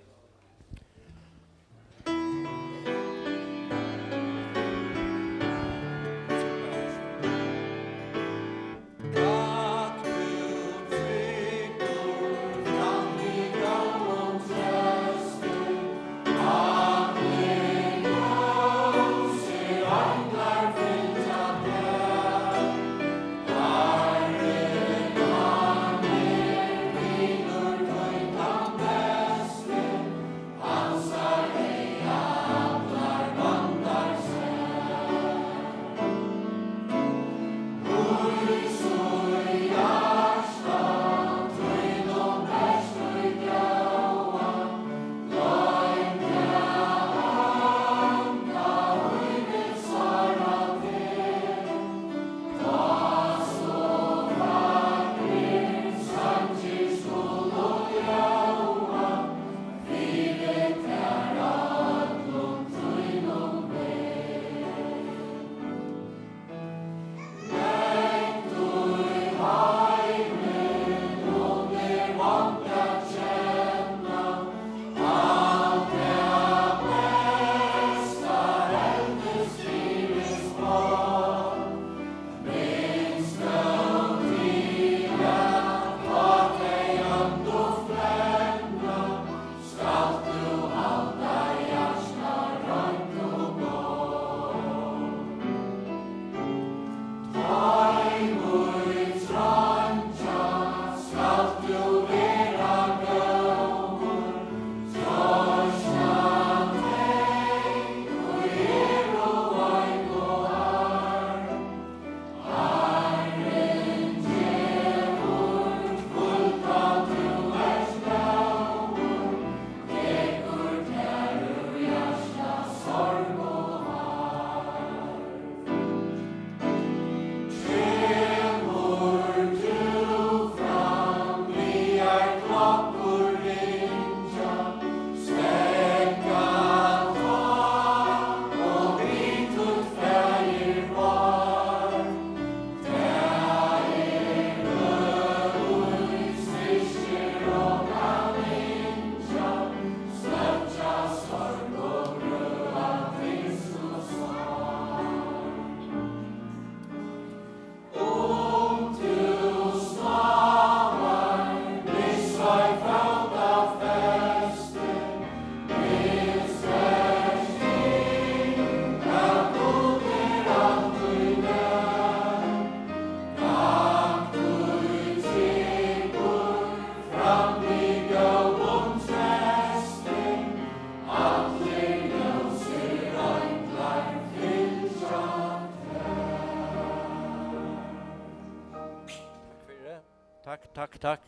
Takk, takk, takk.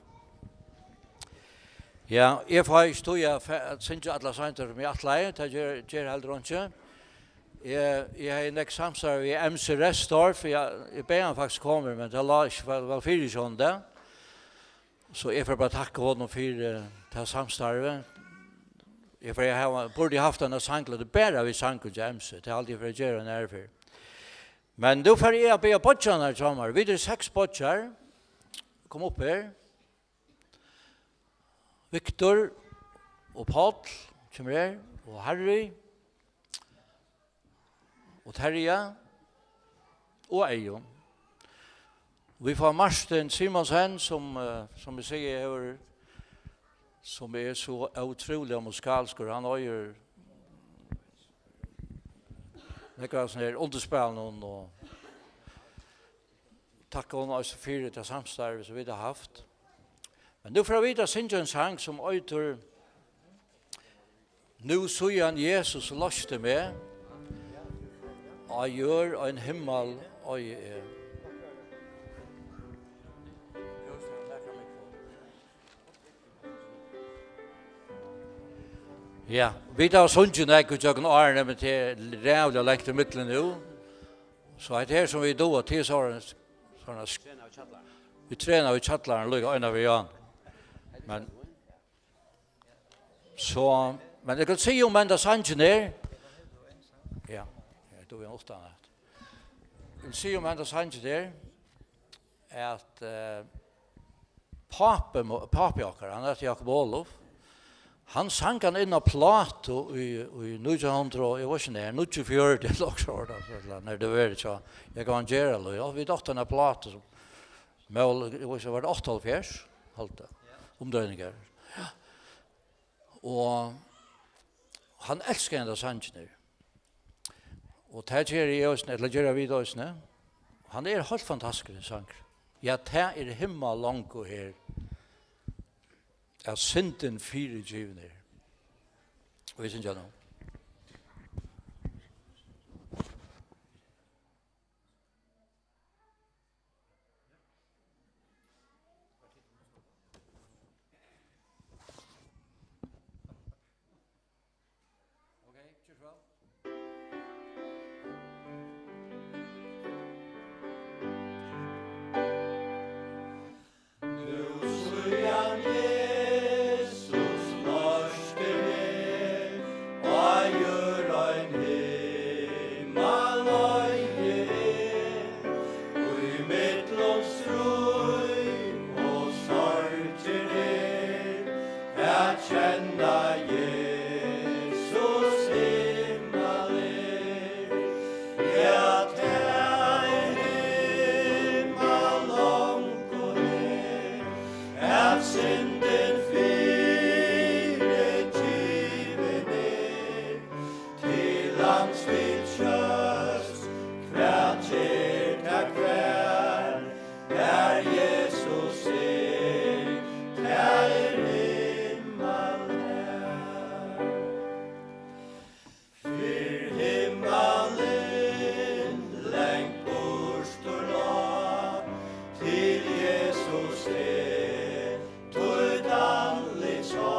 Ja, eg fái ikki tíð at fe-, at syngja allar sangir, sum eg ætlaði. Tað ger, ger heldur einki. Eg, eg hevði nógv samstarv við M C Restorff, eg, eg bað hann faktiskt koma, men tað lá ikki væl, væl fyri hjá honum, tað. So eg fari bara takka honum fyri, eh, tað samstarvið. Eg fari at hava, burdi havt eina sangløtu bara við sangum hjá M C. Tað haldi eg fari at gera eina aðru ferð. Men nú fari eg at biðja beiggjarnar hjá mær. Vit eru seks beiggjar. Kom upp her. Viktor og Páll kemur her. Og Harry. Og Terja og Eyðun. Vit fáa Martin Simonsen, sum, eh, sum eg sigi, hevur, sum er so ótrúliga musikalskur. Hann eigur nakað av sovorðnum her undirspælinum, og takka honum eisini fyri tað samstarvið, sum vit hava havt. Men nú fara vit at syngja ein sang, sum eitur Nú síðan Jesus loysti meg, á jørð ein himmal eigi eg. Ja, vit hava sungið nógv í gjøgnum árini, men tað er ræðuliga langt ímillum nú. So hetta her sum vit duga, tað er sovorðið, sovorðið sk-, vit trena í kjallaranum líka eina ferð, ja. Men So, men eg kann siga um henda sangin her. Ja, eg dugi hann uttan at. Eg vil siga um henda sangin her, at, eh, pápi mo-, pápi okkara, hann eitur Jakob Olof, hann sang hann inn á plátu í, í nítjan hundrað, eg veit ikki nær, níggjuogfjøruti ella okkurt sovorðið, ella nær tað var, so eg kann gera tað, ja, vit áttu eina plátu sum, mól, eg veit ikki, var tað áttaoghálvfjerðs, haldi eg, umdreiningar. Og hann elskar henda sangin her. Og tað geri eg eisini, ella gera vit eisini. Hann er heilt fantastiskur, hesin sangur. Ja, tað er himmalongu her, at syndin fyrigivin er. Og vit syngja nú. Okay, ger so væl. Nú síðan Jesus loysti meg, á jørð ein himmal eigi eg, í millum stríð og sorgir er, at kenna Jesus himmal er. Ja, tað er himmalongu her, at syndin fyrigivin er, til Lambs, til Kjøts, hvat ger tað hvar, har Jesus er, tað er himmal har. Fyrr himmalin langt burtur lá, til Jesus eg títt andlit sá.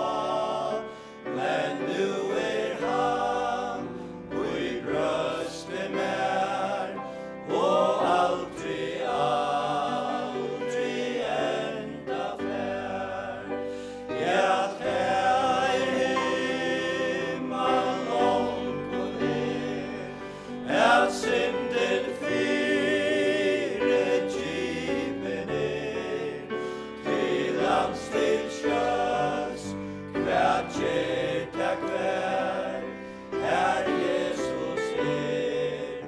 Men nú er hann í brjósti mær, og aldri, aldri enda fær. Ja, tað er himmalongu her, at syndin fyrigivin er, til Lambs, til Kjøts, hvat ger tað hvar, har Jesus er,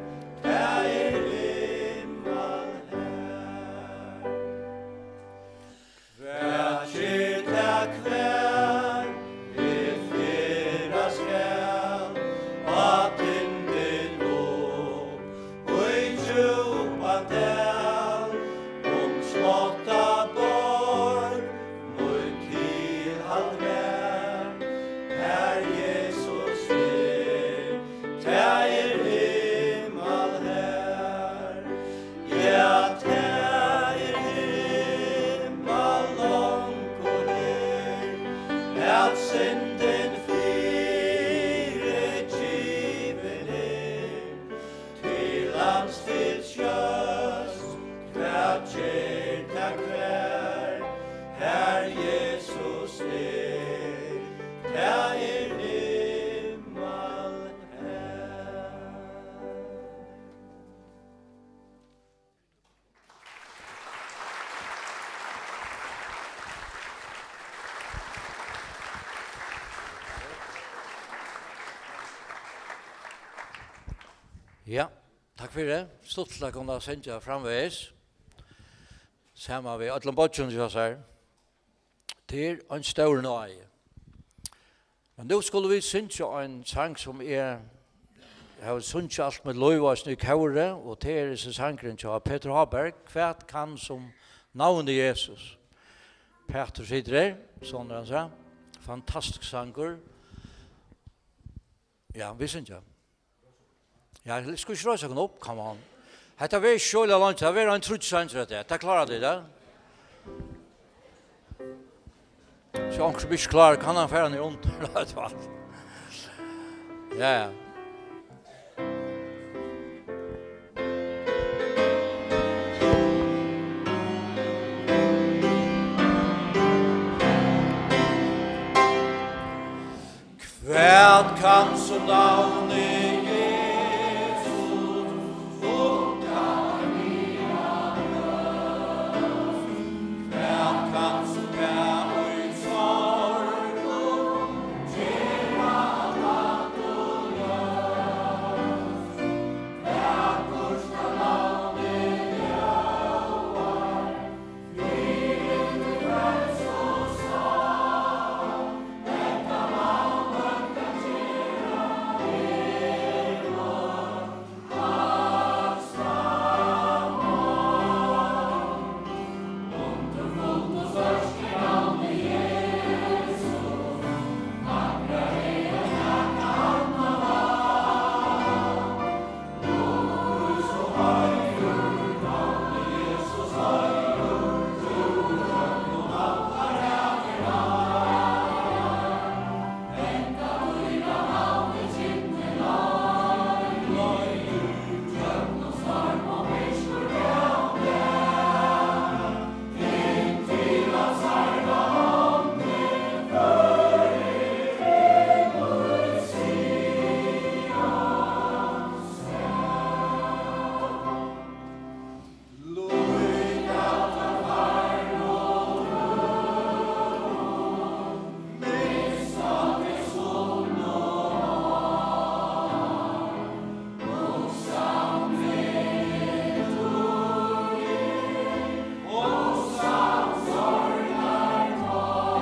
tað er himmal har. Hvat ger tað hvar eg ferðast skal, á tindin upp í djúpan dal, um smátta borg mítt tilhald var, har Jesus er, tað er Ja, takk fyri. Stuttligt at kunna syngja framvegis. Saman við øllum beiggjónum hjá sær. Tað er ein stór náði. Men nú skulu vit syngja ein sang, sum eg havi sungið alt mítt lív, eisini í kóri, og tað er hesin sangurin hjá Petur Háberg, Hvat kann sum navnið Jesus? Petur situr her, sonur hansara. Fantastiskur sangur. Ja, vit syngja. Ja, skulu vit ikki reisa okkum upp, come on. Hetta verður ikki so illa langt, tað verður ein tríggjar sangir, hetta. Tað klára tit, ja? So onkur sum ikki klárar, kann hann fara niðurundir, veit tú hvat. Ja, ja. Hvat kann so navnið Jesus fullkomna? Hvat kann so tað í sorgum gera maktarleyst? Vakurt skal navnið ljóða,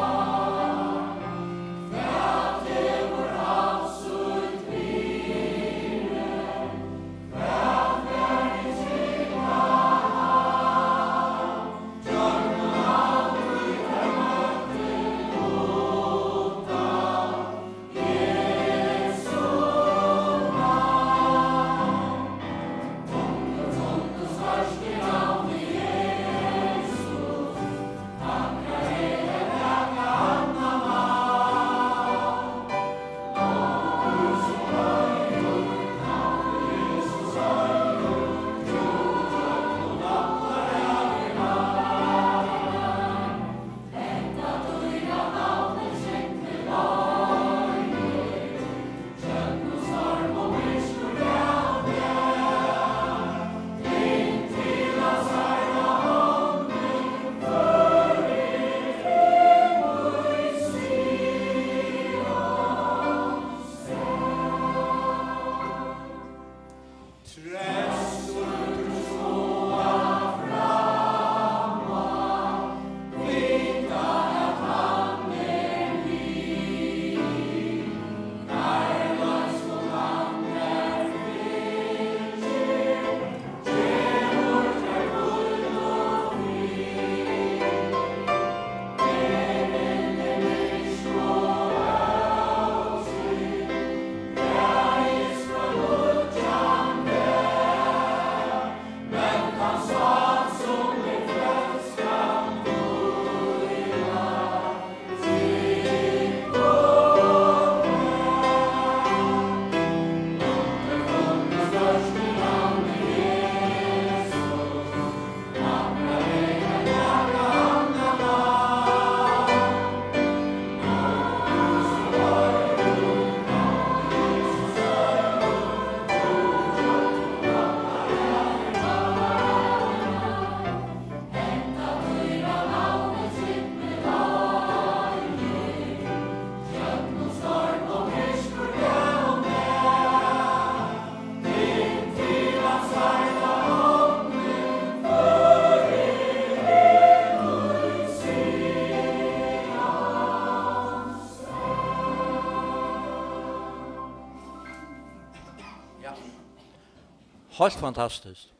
Heilt fantastiskt.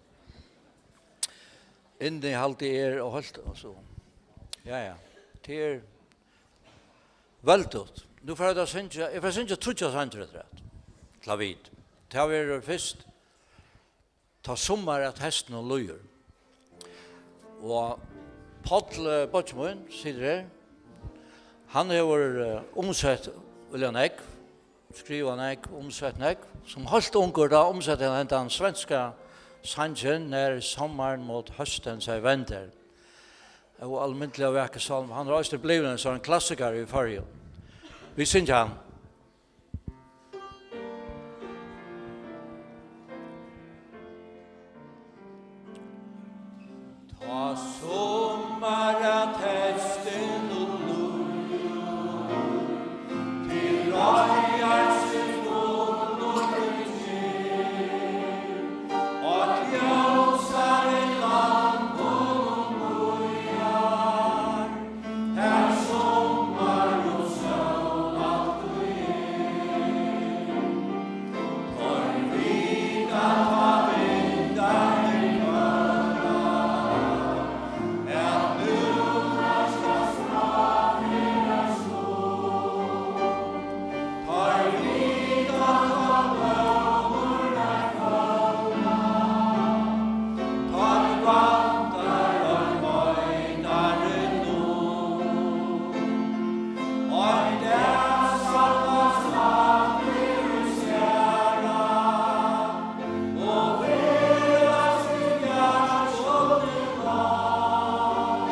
Innihaldið er og heilt, altso. Ja, ja. Tað er veldigt. Nú fara vit at syngja, eg fari at syngja tríggjar sangir eftir at. Til at vita. Tað verður fyrst Tá summar at hestinum líður. Og Páll, eh, beiggi mín, situr her. Hann hevur, eh, umsett øgiliga nógv, skrivað nógv, umsett nógv. Sum heilt ungur, tá umsetti hann hendan svenska sangin, När sommaren mot hösten sig vänder. Óalmindiliga vakur sálmur. Hann er eisini blivin ein sånn klassikari í Føroyum. Vit syngja hann. Tá summar at hestinum líður, til reiðar seg fullur í skil, og ljósari land honum bíðar. Her summar og sól altíð er. Teir vita, tá vindarnir hvørva, at nú nærkast frá fer ein stund. Teir vita, tá blómurnar følna, teir vænta ein heitari lund. Ein dag samlast allir í Skara, og ferðast við fjarskotni lág.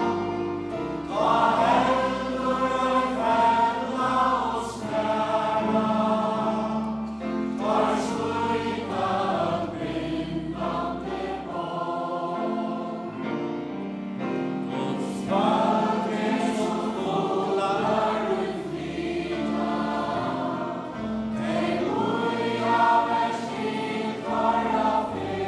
Tá heldur ein fella og snara, teir slíta øll bindandi bond. Guds børn eru sum fuglar í flyta, tey bíða bert til teirra ferð.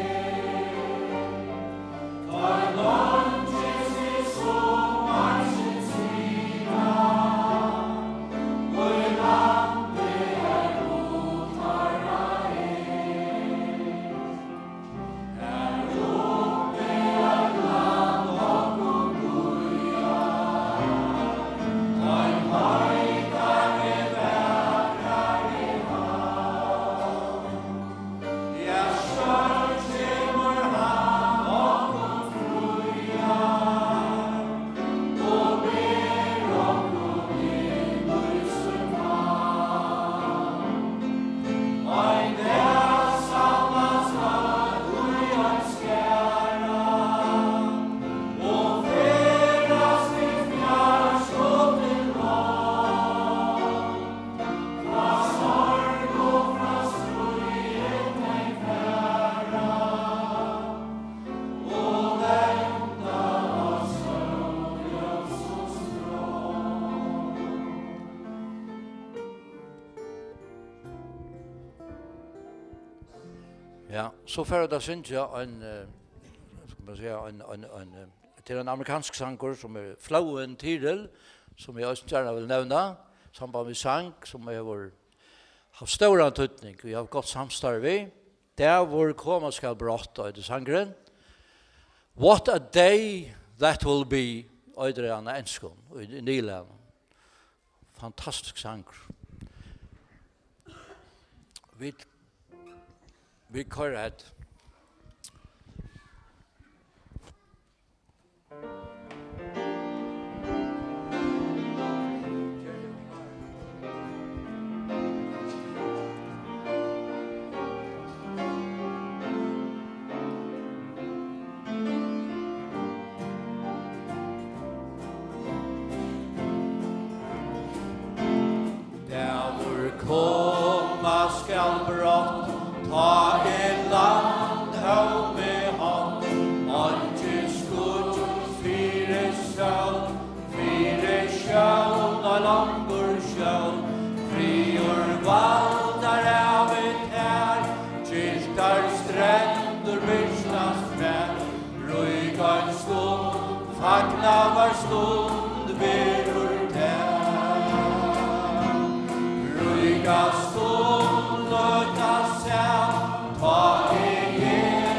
Ja, so fara vit at syngja ein, eh, skal man siga, ein, ein, ein, eh, tað er ein amerikansk sangur, sum er Flóðin Tyril, sum eg eisini gjarna vil nevna, samband við sang, sum hevur havt stóran týdning, vit hava gott samstarv við. Dagur koma skal brátt, eitur sangurin. What a day that will be, eitur hann á enskum, í, í nýliðanum. Fantastiskur sangur. Vit, vit koyra hetta. Dagur koma skal brátt, tá er land hómi hátt, einki skýggj fyri sól, fyri sjón, ein langur sjón, friður valdar av tær, gylltar strendur birtast mær, rík ein stund, fagnaðarstund verður tað, ríka stund, løta sæð, tá eg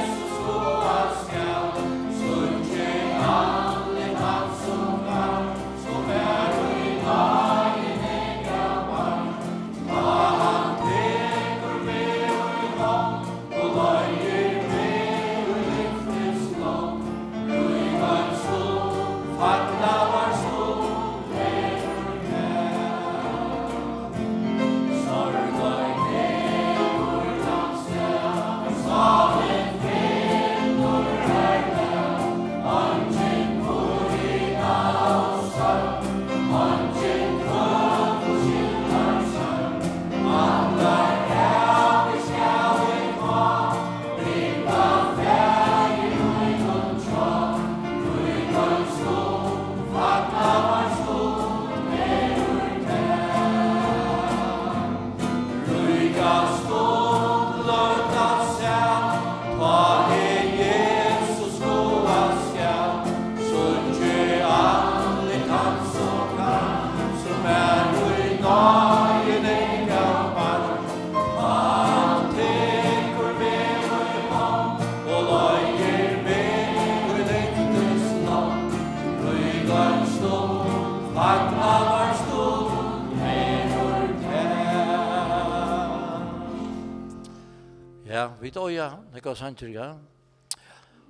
Vit eiga nógvar sangir, ja.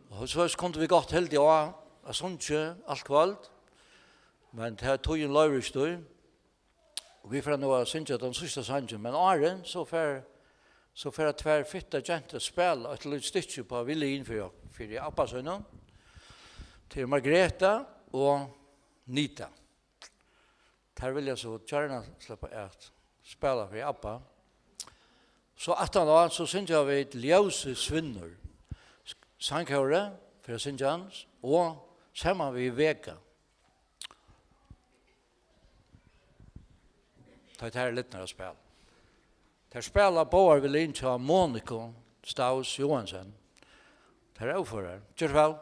Og soleiðis kundu vit gott hildið á at sungið alt kvøld, men tað er tíðin loyvir ikki tí. Og vit fara nú at syngja tann síðsta sangin, men áðrenn, so fara, so fara tvær fittar gentur at spæla eitt lítið stykki upp á violin fyri ok-, fyri abba sínum. Tað er Margreta og Nita. Tær vilja so gjarna sleppa at spæla fyri abba. So aftaná, so syngja vit Ljósið svinnur. Sangkórið fer at syngja hann, og saman við Vega. Tá ið tær eru lidnar at spæla. Tær spæla báðar violin hjá Moniku Staus Johansen. Tær eru óførar. Ger so væl.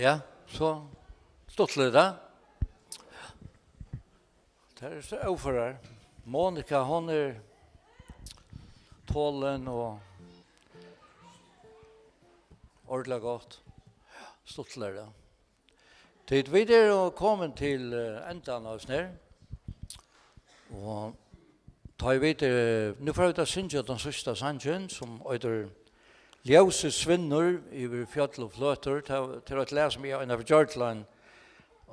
Ja, so stuttligt, ja. Tær eru so óførar. Monika, hon er tolin og ordiliga gott. Stuttligt, ja. Tit, vit eru komin til, eh, endan av snær. Og tá ið vit, eh, nú fara vit at syngja tann síðsta sangin, sum eitur Ljósið svinnur yvir fjøll og fløtur. Tað, tað er eitt lag, sum eg einaferð gjørdi til ein,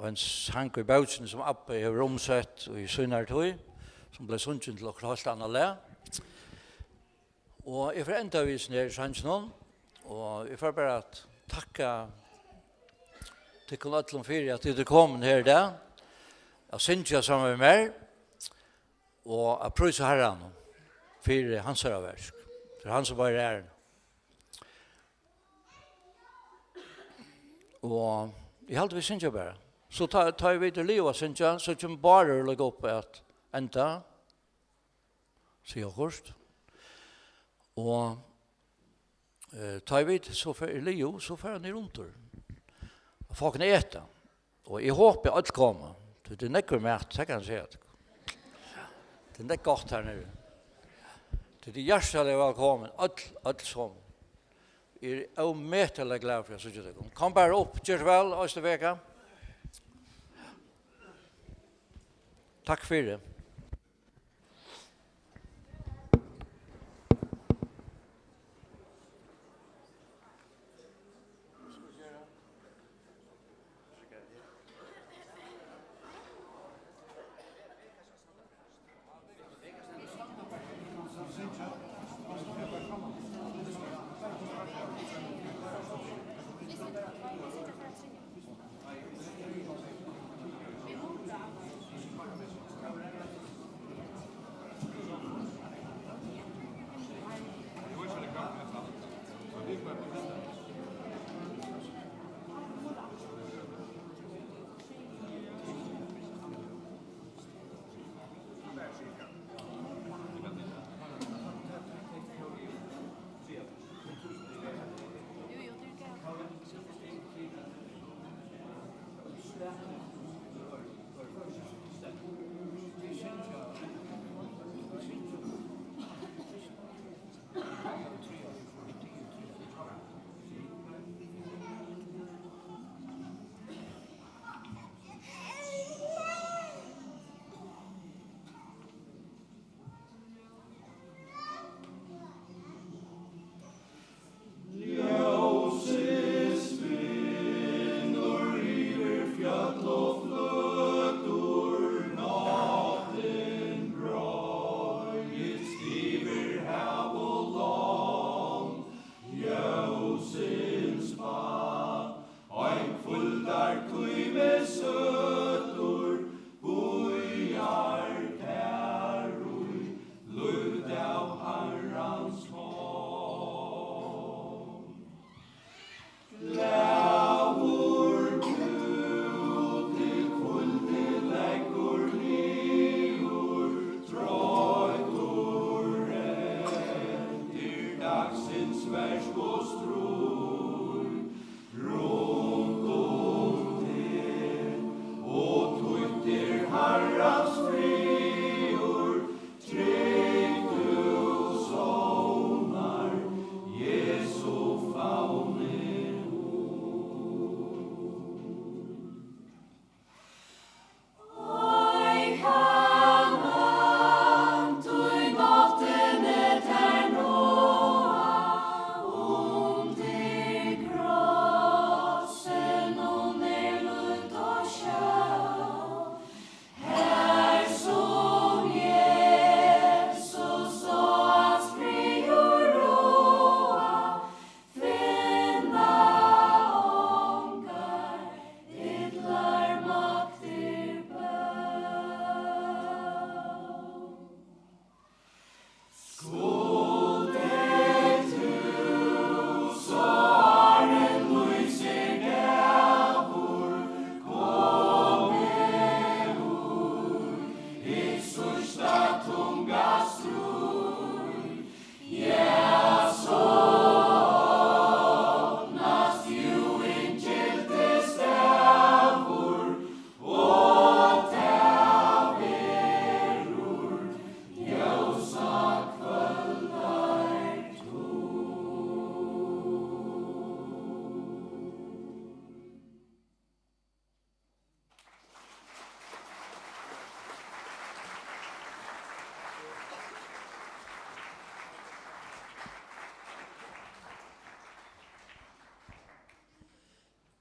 ein sang í bókini, sum abbi hevur umsett í sínari tíð, sum bleiv sungin til okkurt heilt annað lag. Og eg fari enda við hesum her sanginum, og eg fari bara at takka tykkum øllum fyri, at tit eru komin her í dag, at syngja saman við mær, og at prísa Harranum fyri hansara verk, fyri hann sum ber æru. Og eg haldi, vit syngja bara. So tá, tá ið vit eru liðug at syngja, so kemur Bárður líka upp at enda. Siga okkurt. Og, eh, tá ið vit so fer, er liðug, so fer hann niðurundir. Og fáa okkum at eta. Og eg hopi, øll koma. Tí tað er nógvur matur, tað kann eg siga tykkum. Tað er nógv gott her niðri. Tit eru hjartaliga vælkomin, øll, øll somul. Eg eri ómetaliga glaður fyri at síggja tykkum. Kom bara upp, ger so væl, eisini Vega. Takk fyri.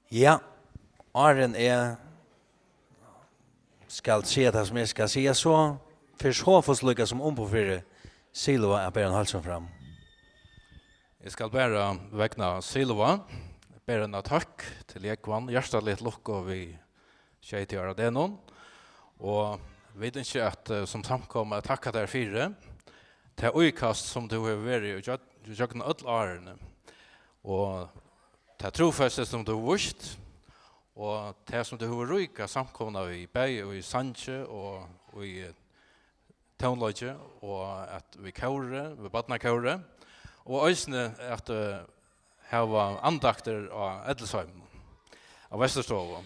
Ja, áðrenn eg skal siga tað, sum eg skal siga, so fer Sofus líka sum umboð fyri Siloa at bera ein heilsan fram. Eg skal bara vegna Siloa bera eina tøkk til Jógvan. Hjartaliga lukku við sjeyogtjúgu ára degnum. Og vit ynskja at, eh, sum samkoma, at takka tær fyri tað íkast, sum tú hevur verið í gjøgn-, í gjøgnum øll árini. Og tað trúfesti, sum tú hevur víst, og tað, sum tú hevur ríka samkomuna við, bæði í sangi og í, eh, tónleiki, og at við kóri, við barnakóri, og eisini at, eh, hava andaktir á Ellisheiminum, á Vesturstovu.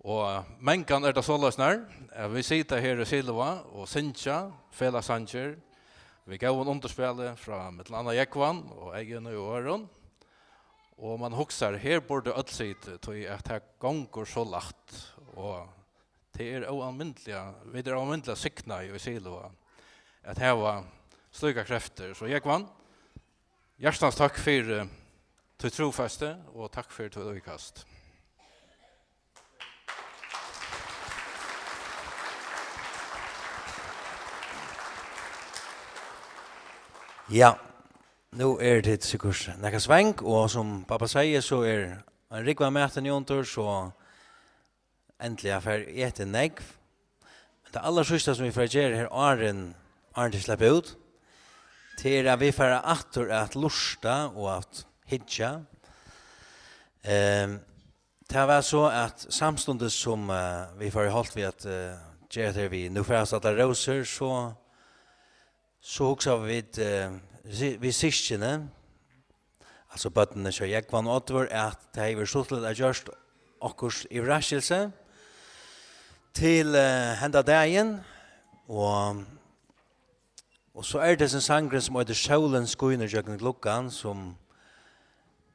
Og mangan er tað soleiðis nær, at vit sita her í Siloa og syngja felagssangir við góðum undirspæli frá millum annað Jógvan og Eyðuni og øðrum. Og man hugsar, her burdu øll sitið, tí at tað gongur so lætt, og tað er óalmindiliga, vit eru óalmindiliga signaði í Siloa at hava slíkar kreftir. So Jógvan, hjartans takk fyri títt trúfesti og takk fyri títt íkast. Ja, nú eru tit sikkurt nakað svang, og sum babba segði, so er ein rúgva matur niðanundir, so endiliga fari eg at eta nógv. Men tað allarsíðsta, sum vit fara at gera her, áðrenn, áðrenn tit sleppa út, tað er, at vit fara aftur at lurta og at hyggja. Ehm, tað var so, at samstundis sum, eh, vit fóru í holt við at, eh, gera tað her við Nú færast allar rósur, so, so hugsaðu vit, eh, si-, við systkini, altso børnini hjá Jógvan og Oddvør, at tað hevði verið stuttligt at gjørt okkurt yvirraskilsi til, eh, henda dagin. Og, og so er tað hesin sangurin, sum eitur Sólin skínur gjøgnum gluggan, sum,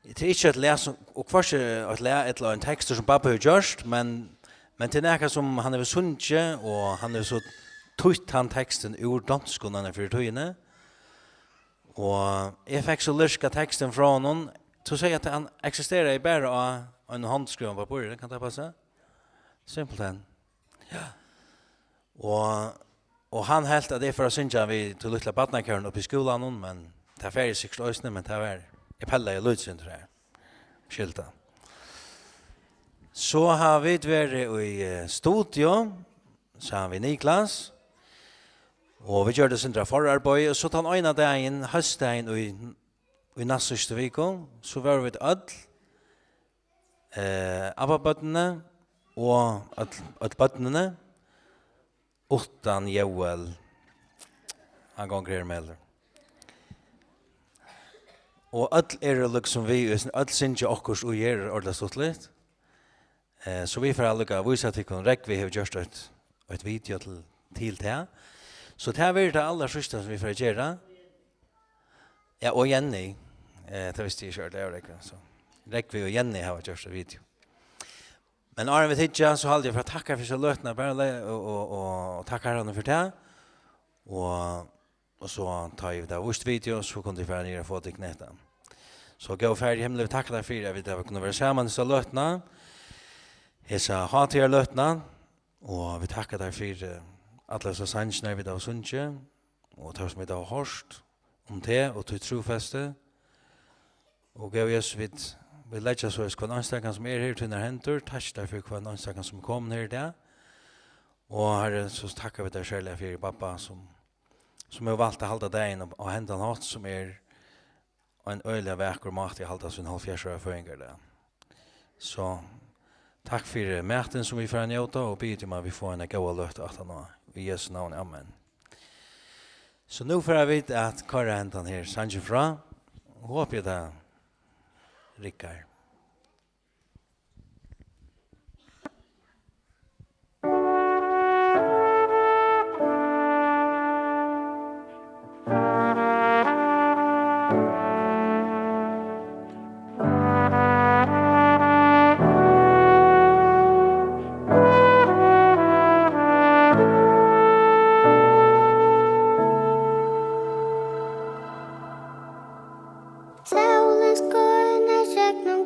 tað er ikki eitt lag sum, og hvørki eitt lag ella ein tekstur, sum babbi hevur gjørt, men, men tað er nakað, sum hann hevur sungið, og hann hevur so týtt hann tekstin úr donskum, hann er fyri tíðini. Og eg fekk so lyrska tekstin frá honum. Tú segði, at hann eksisteraði bara á einum hondskrivaðum pappíri, kann tað passa? Simpelthen. Ja. Og, og hann helt, at eg fór at syngja við tí lítla barnakórin uppi í skúlanum, men tað fari eg sikkurt eisini, men tað var, eg pellaði lítið sindur har. Skilta. So hava vit verið í, eh, studio, saman við Niklas. Og vit gjørdu eitt sindur av forarbeiði, og so tann eina dagin, hósdagin í, í næstsíðstu viku, so vóru vit øll, eh, abbabørnini og øll, øll børnini, uttan Jóel, hann gongur her um heldur. Og øll eru líkasum við, øll syngja okkurt, og er ordiliga stuttligt. Eh, so vit fara líka at vísa tykkum, Rógvi hevur gjørt eitt, eitt video til, til tað. So tað verður tað allarsíðsta, sum vit fara at gera. Ja, og Jenny. Eh, tað visti eg ikki ordiliga, Rógvi, so. Rógvi og Jenny hava gjørt eitt video. Men áðrenn vit hyggja, so haldi eg fara at takka fyri so løtuna, bara le-, og, og, og, og takka Harranum fyri tað. Og Og so tá eg vit hava víst video, so kunnu tit fara niður og fáa tykkum hetta. So góði Faðir í himli, vit takka tær fyri, at vit hava kunnað vera saman hesa løtuna, hesa hátíðarløtuna, og vit takka tær fyri allar hesar sangirnar, vit hava sungið, og tað, sum vit hava hoyrt um teg og títt trúfesti. Og góði Jesus, vit, vit leggja soleiðis hvønn einstakan, sum er her, í tínar hendur. Takk tær fyri hvønn einstakan, sum er komin her í dag. Og Harri, so takka vit tær serliga fyri babba, sum sum hevur valt at halda dagin á, á hendan hátt, sum er ein øgiliga vakur máti at halda sín hálvfjerðs ára føðingardag. So, takk fyri matin, sum vit fara at njóta, og biði um, at vit fáa eina góða løtu aftaná. Í Jesu navni, amen. So nú fara vit at koyra hendan her sangin frá, og hopi, at tað riggar. Sólin skínur gjøgnum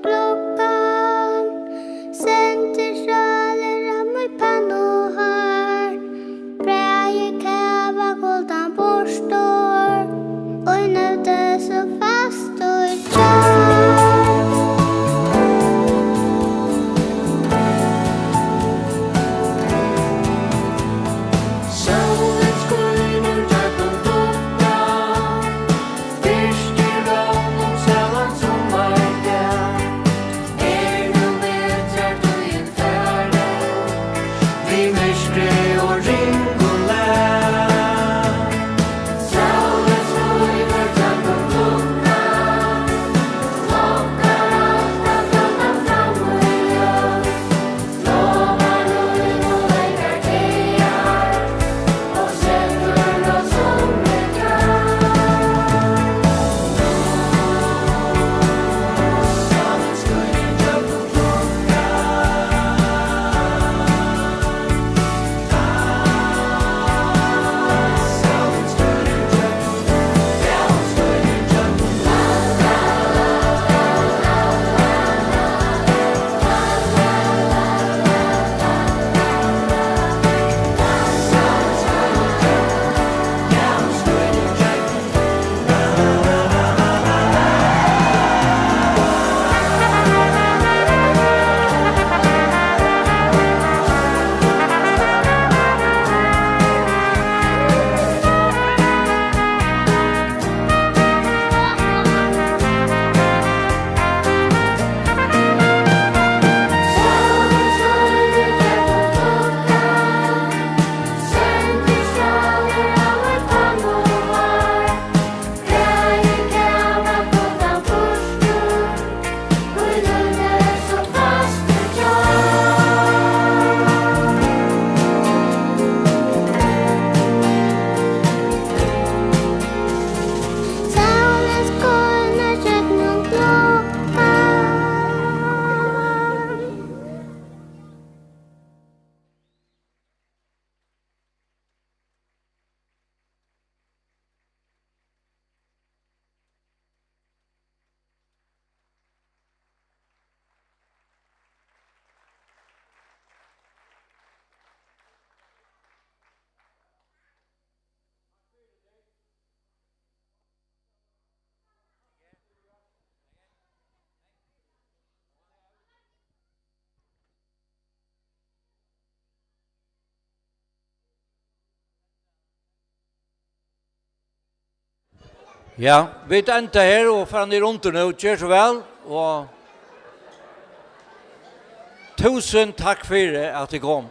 Ja, vit enda her og fara niður undir nú. Ger so væl, og túsund takk fyri, at tit komu.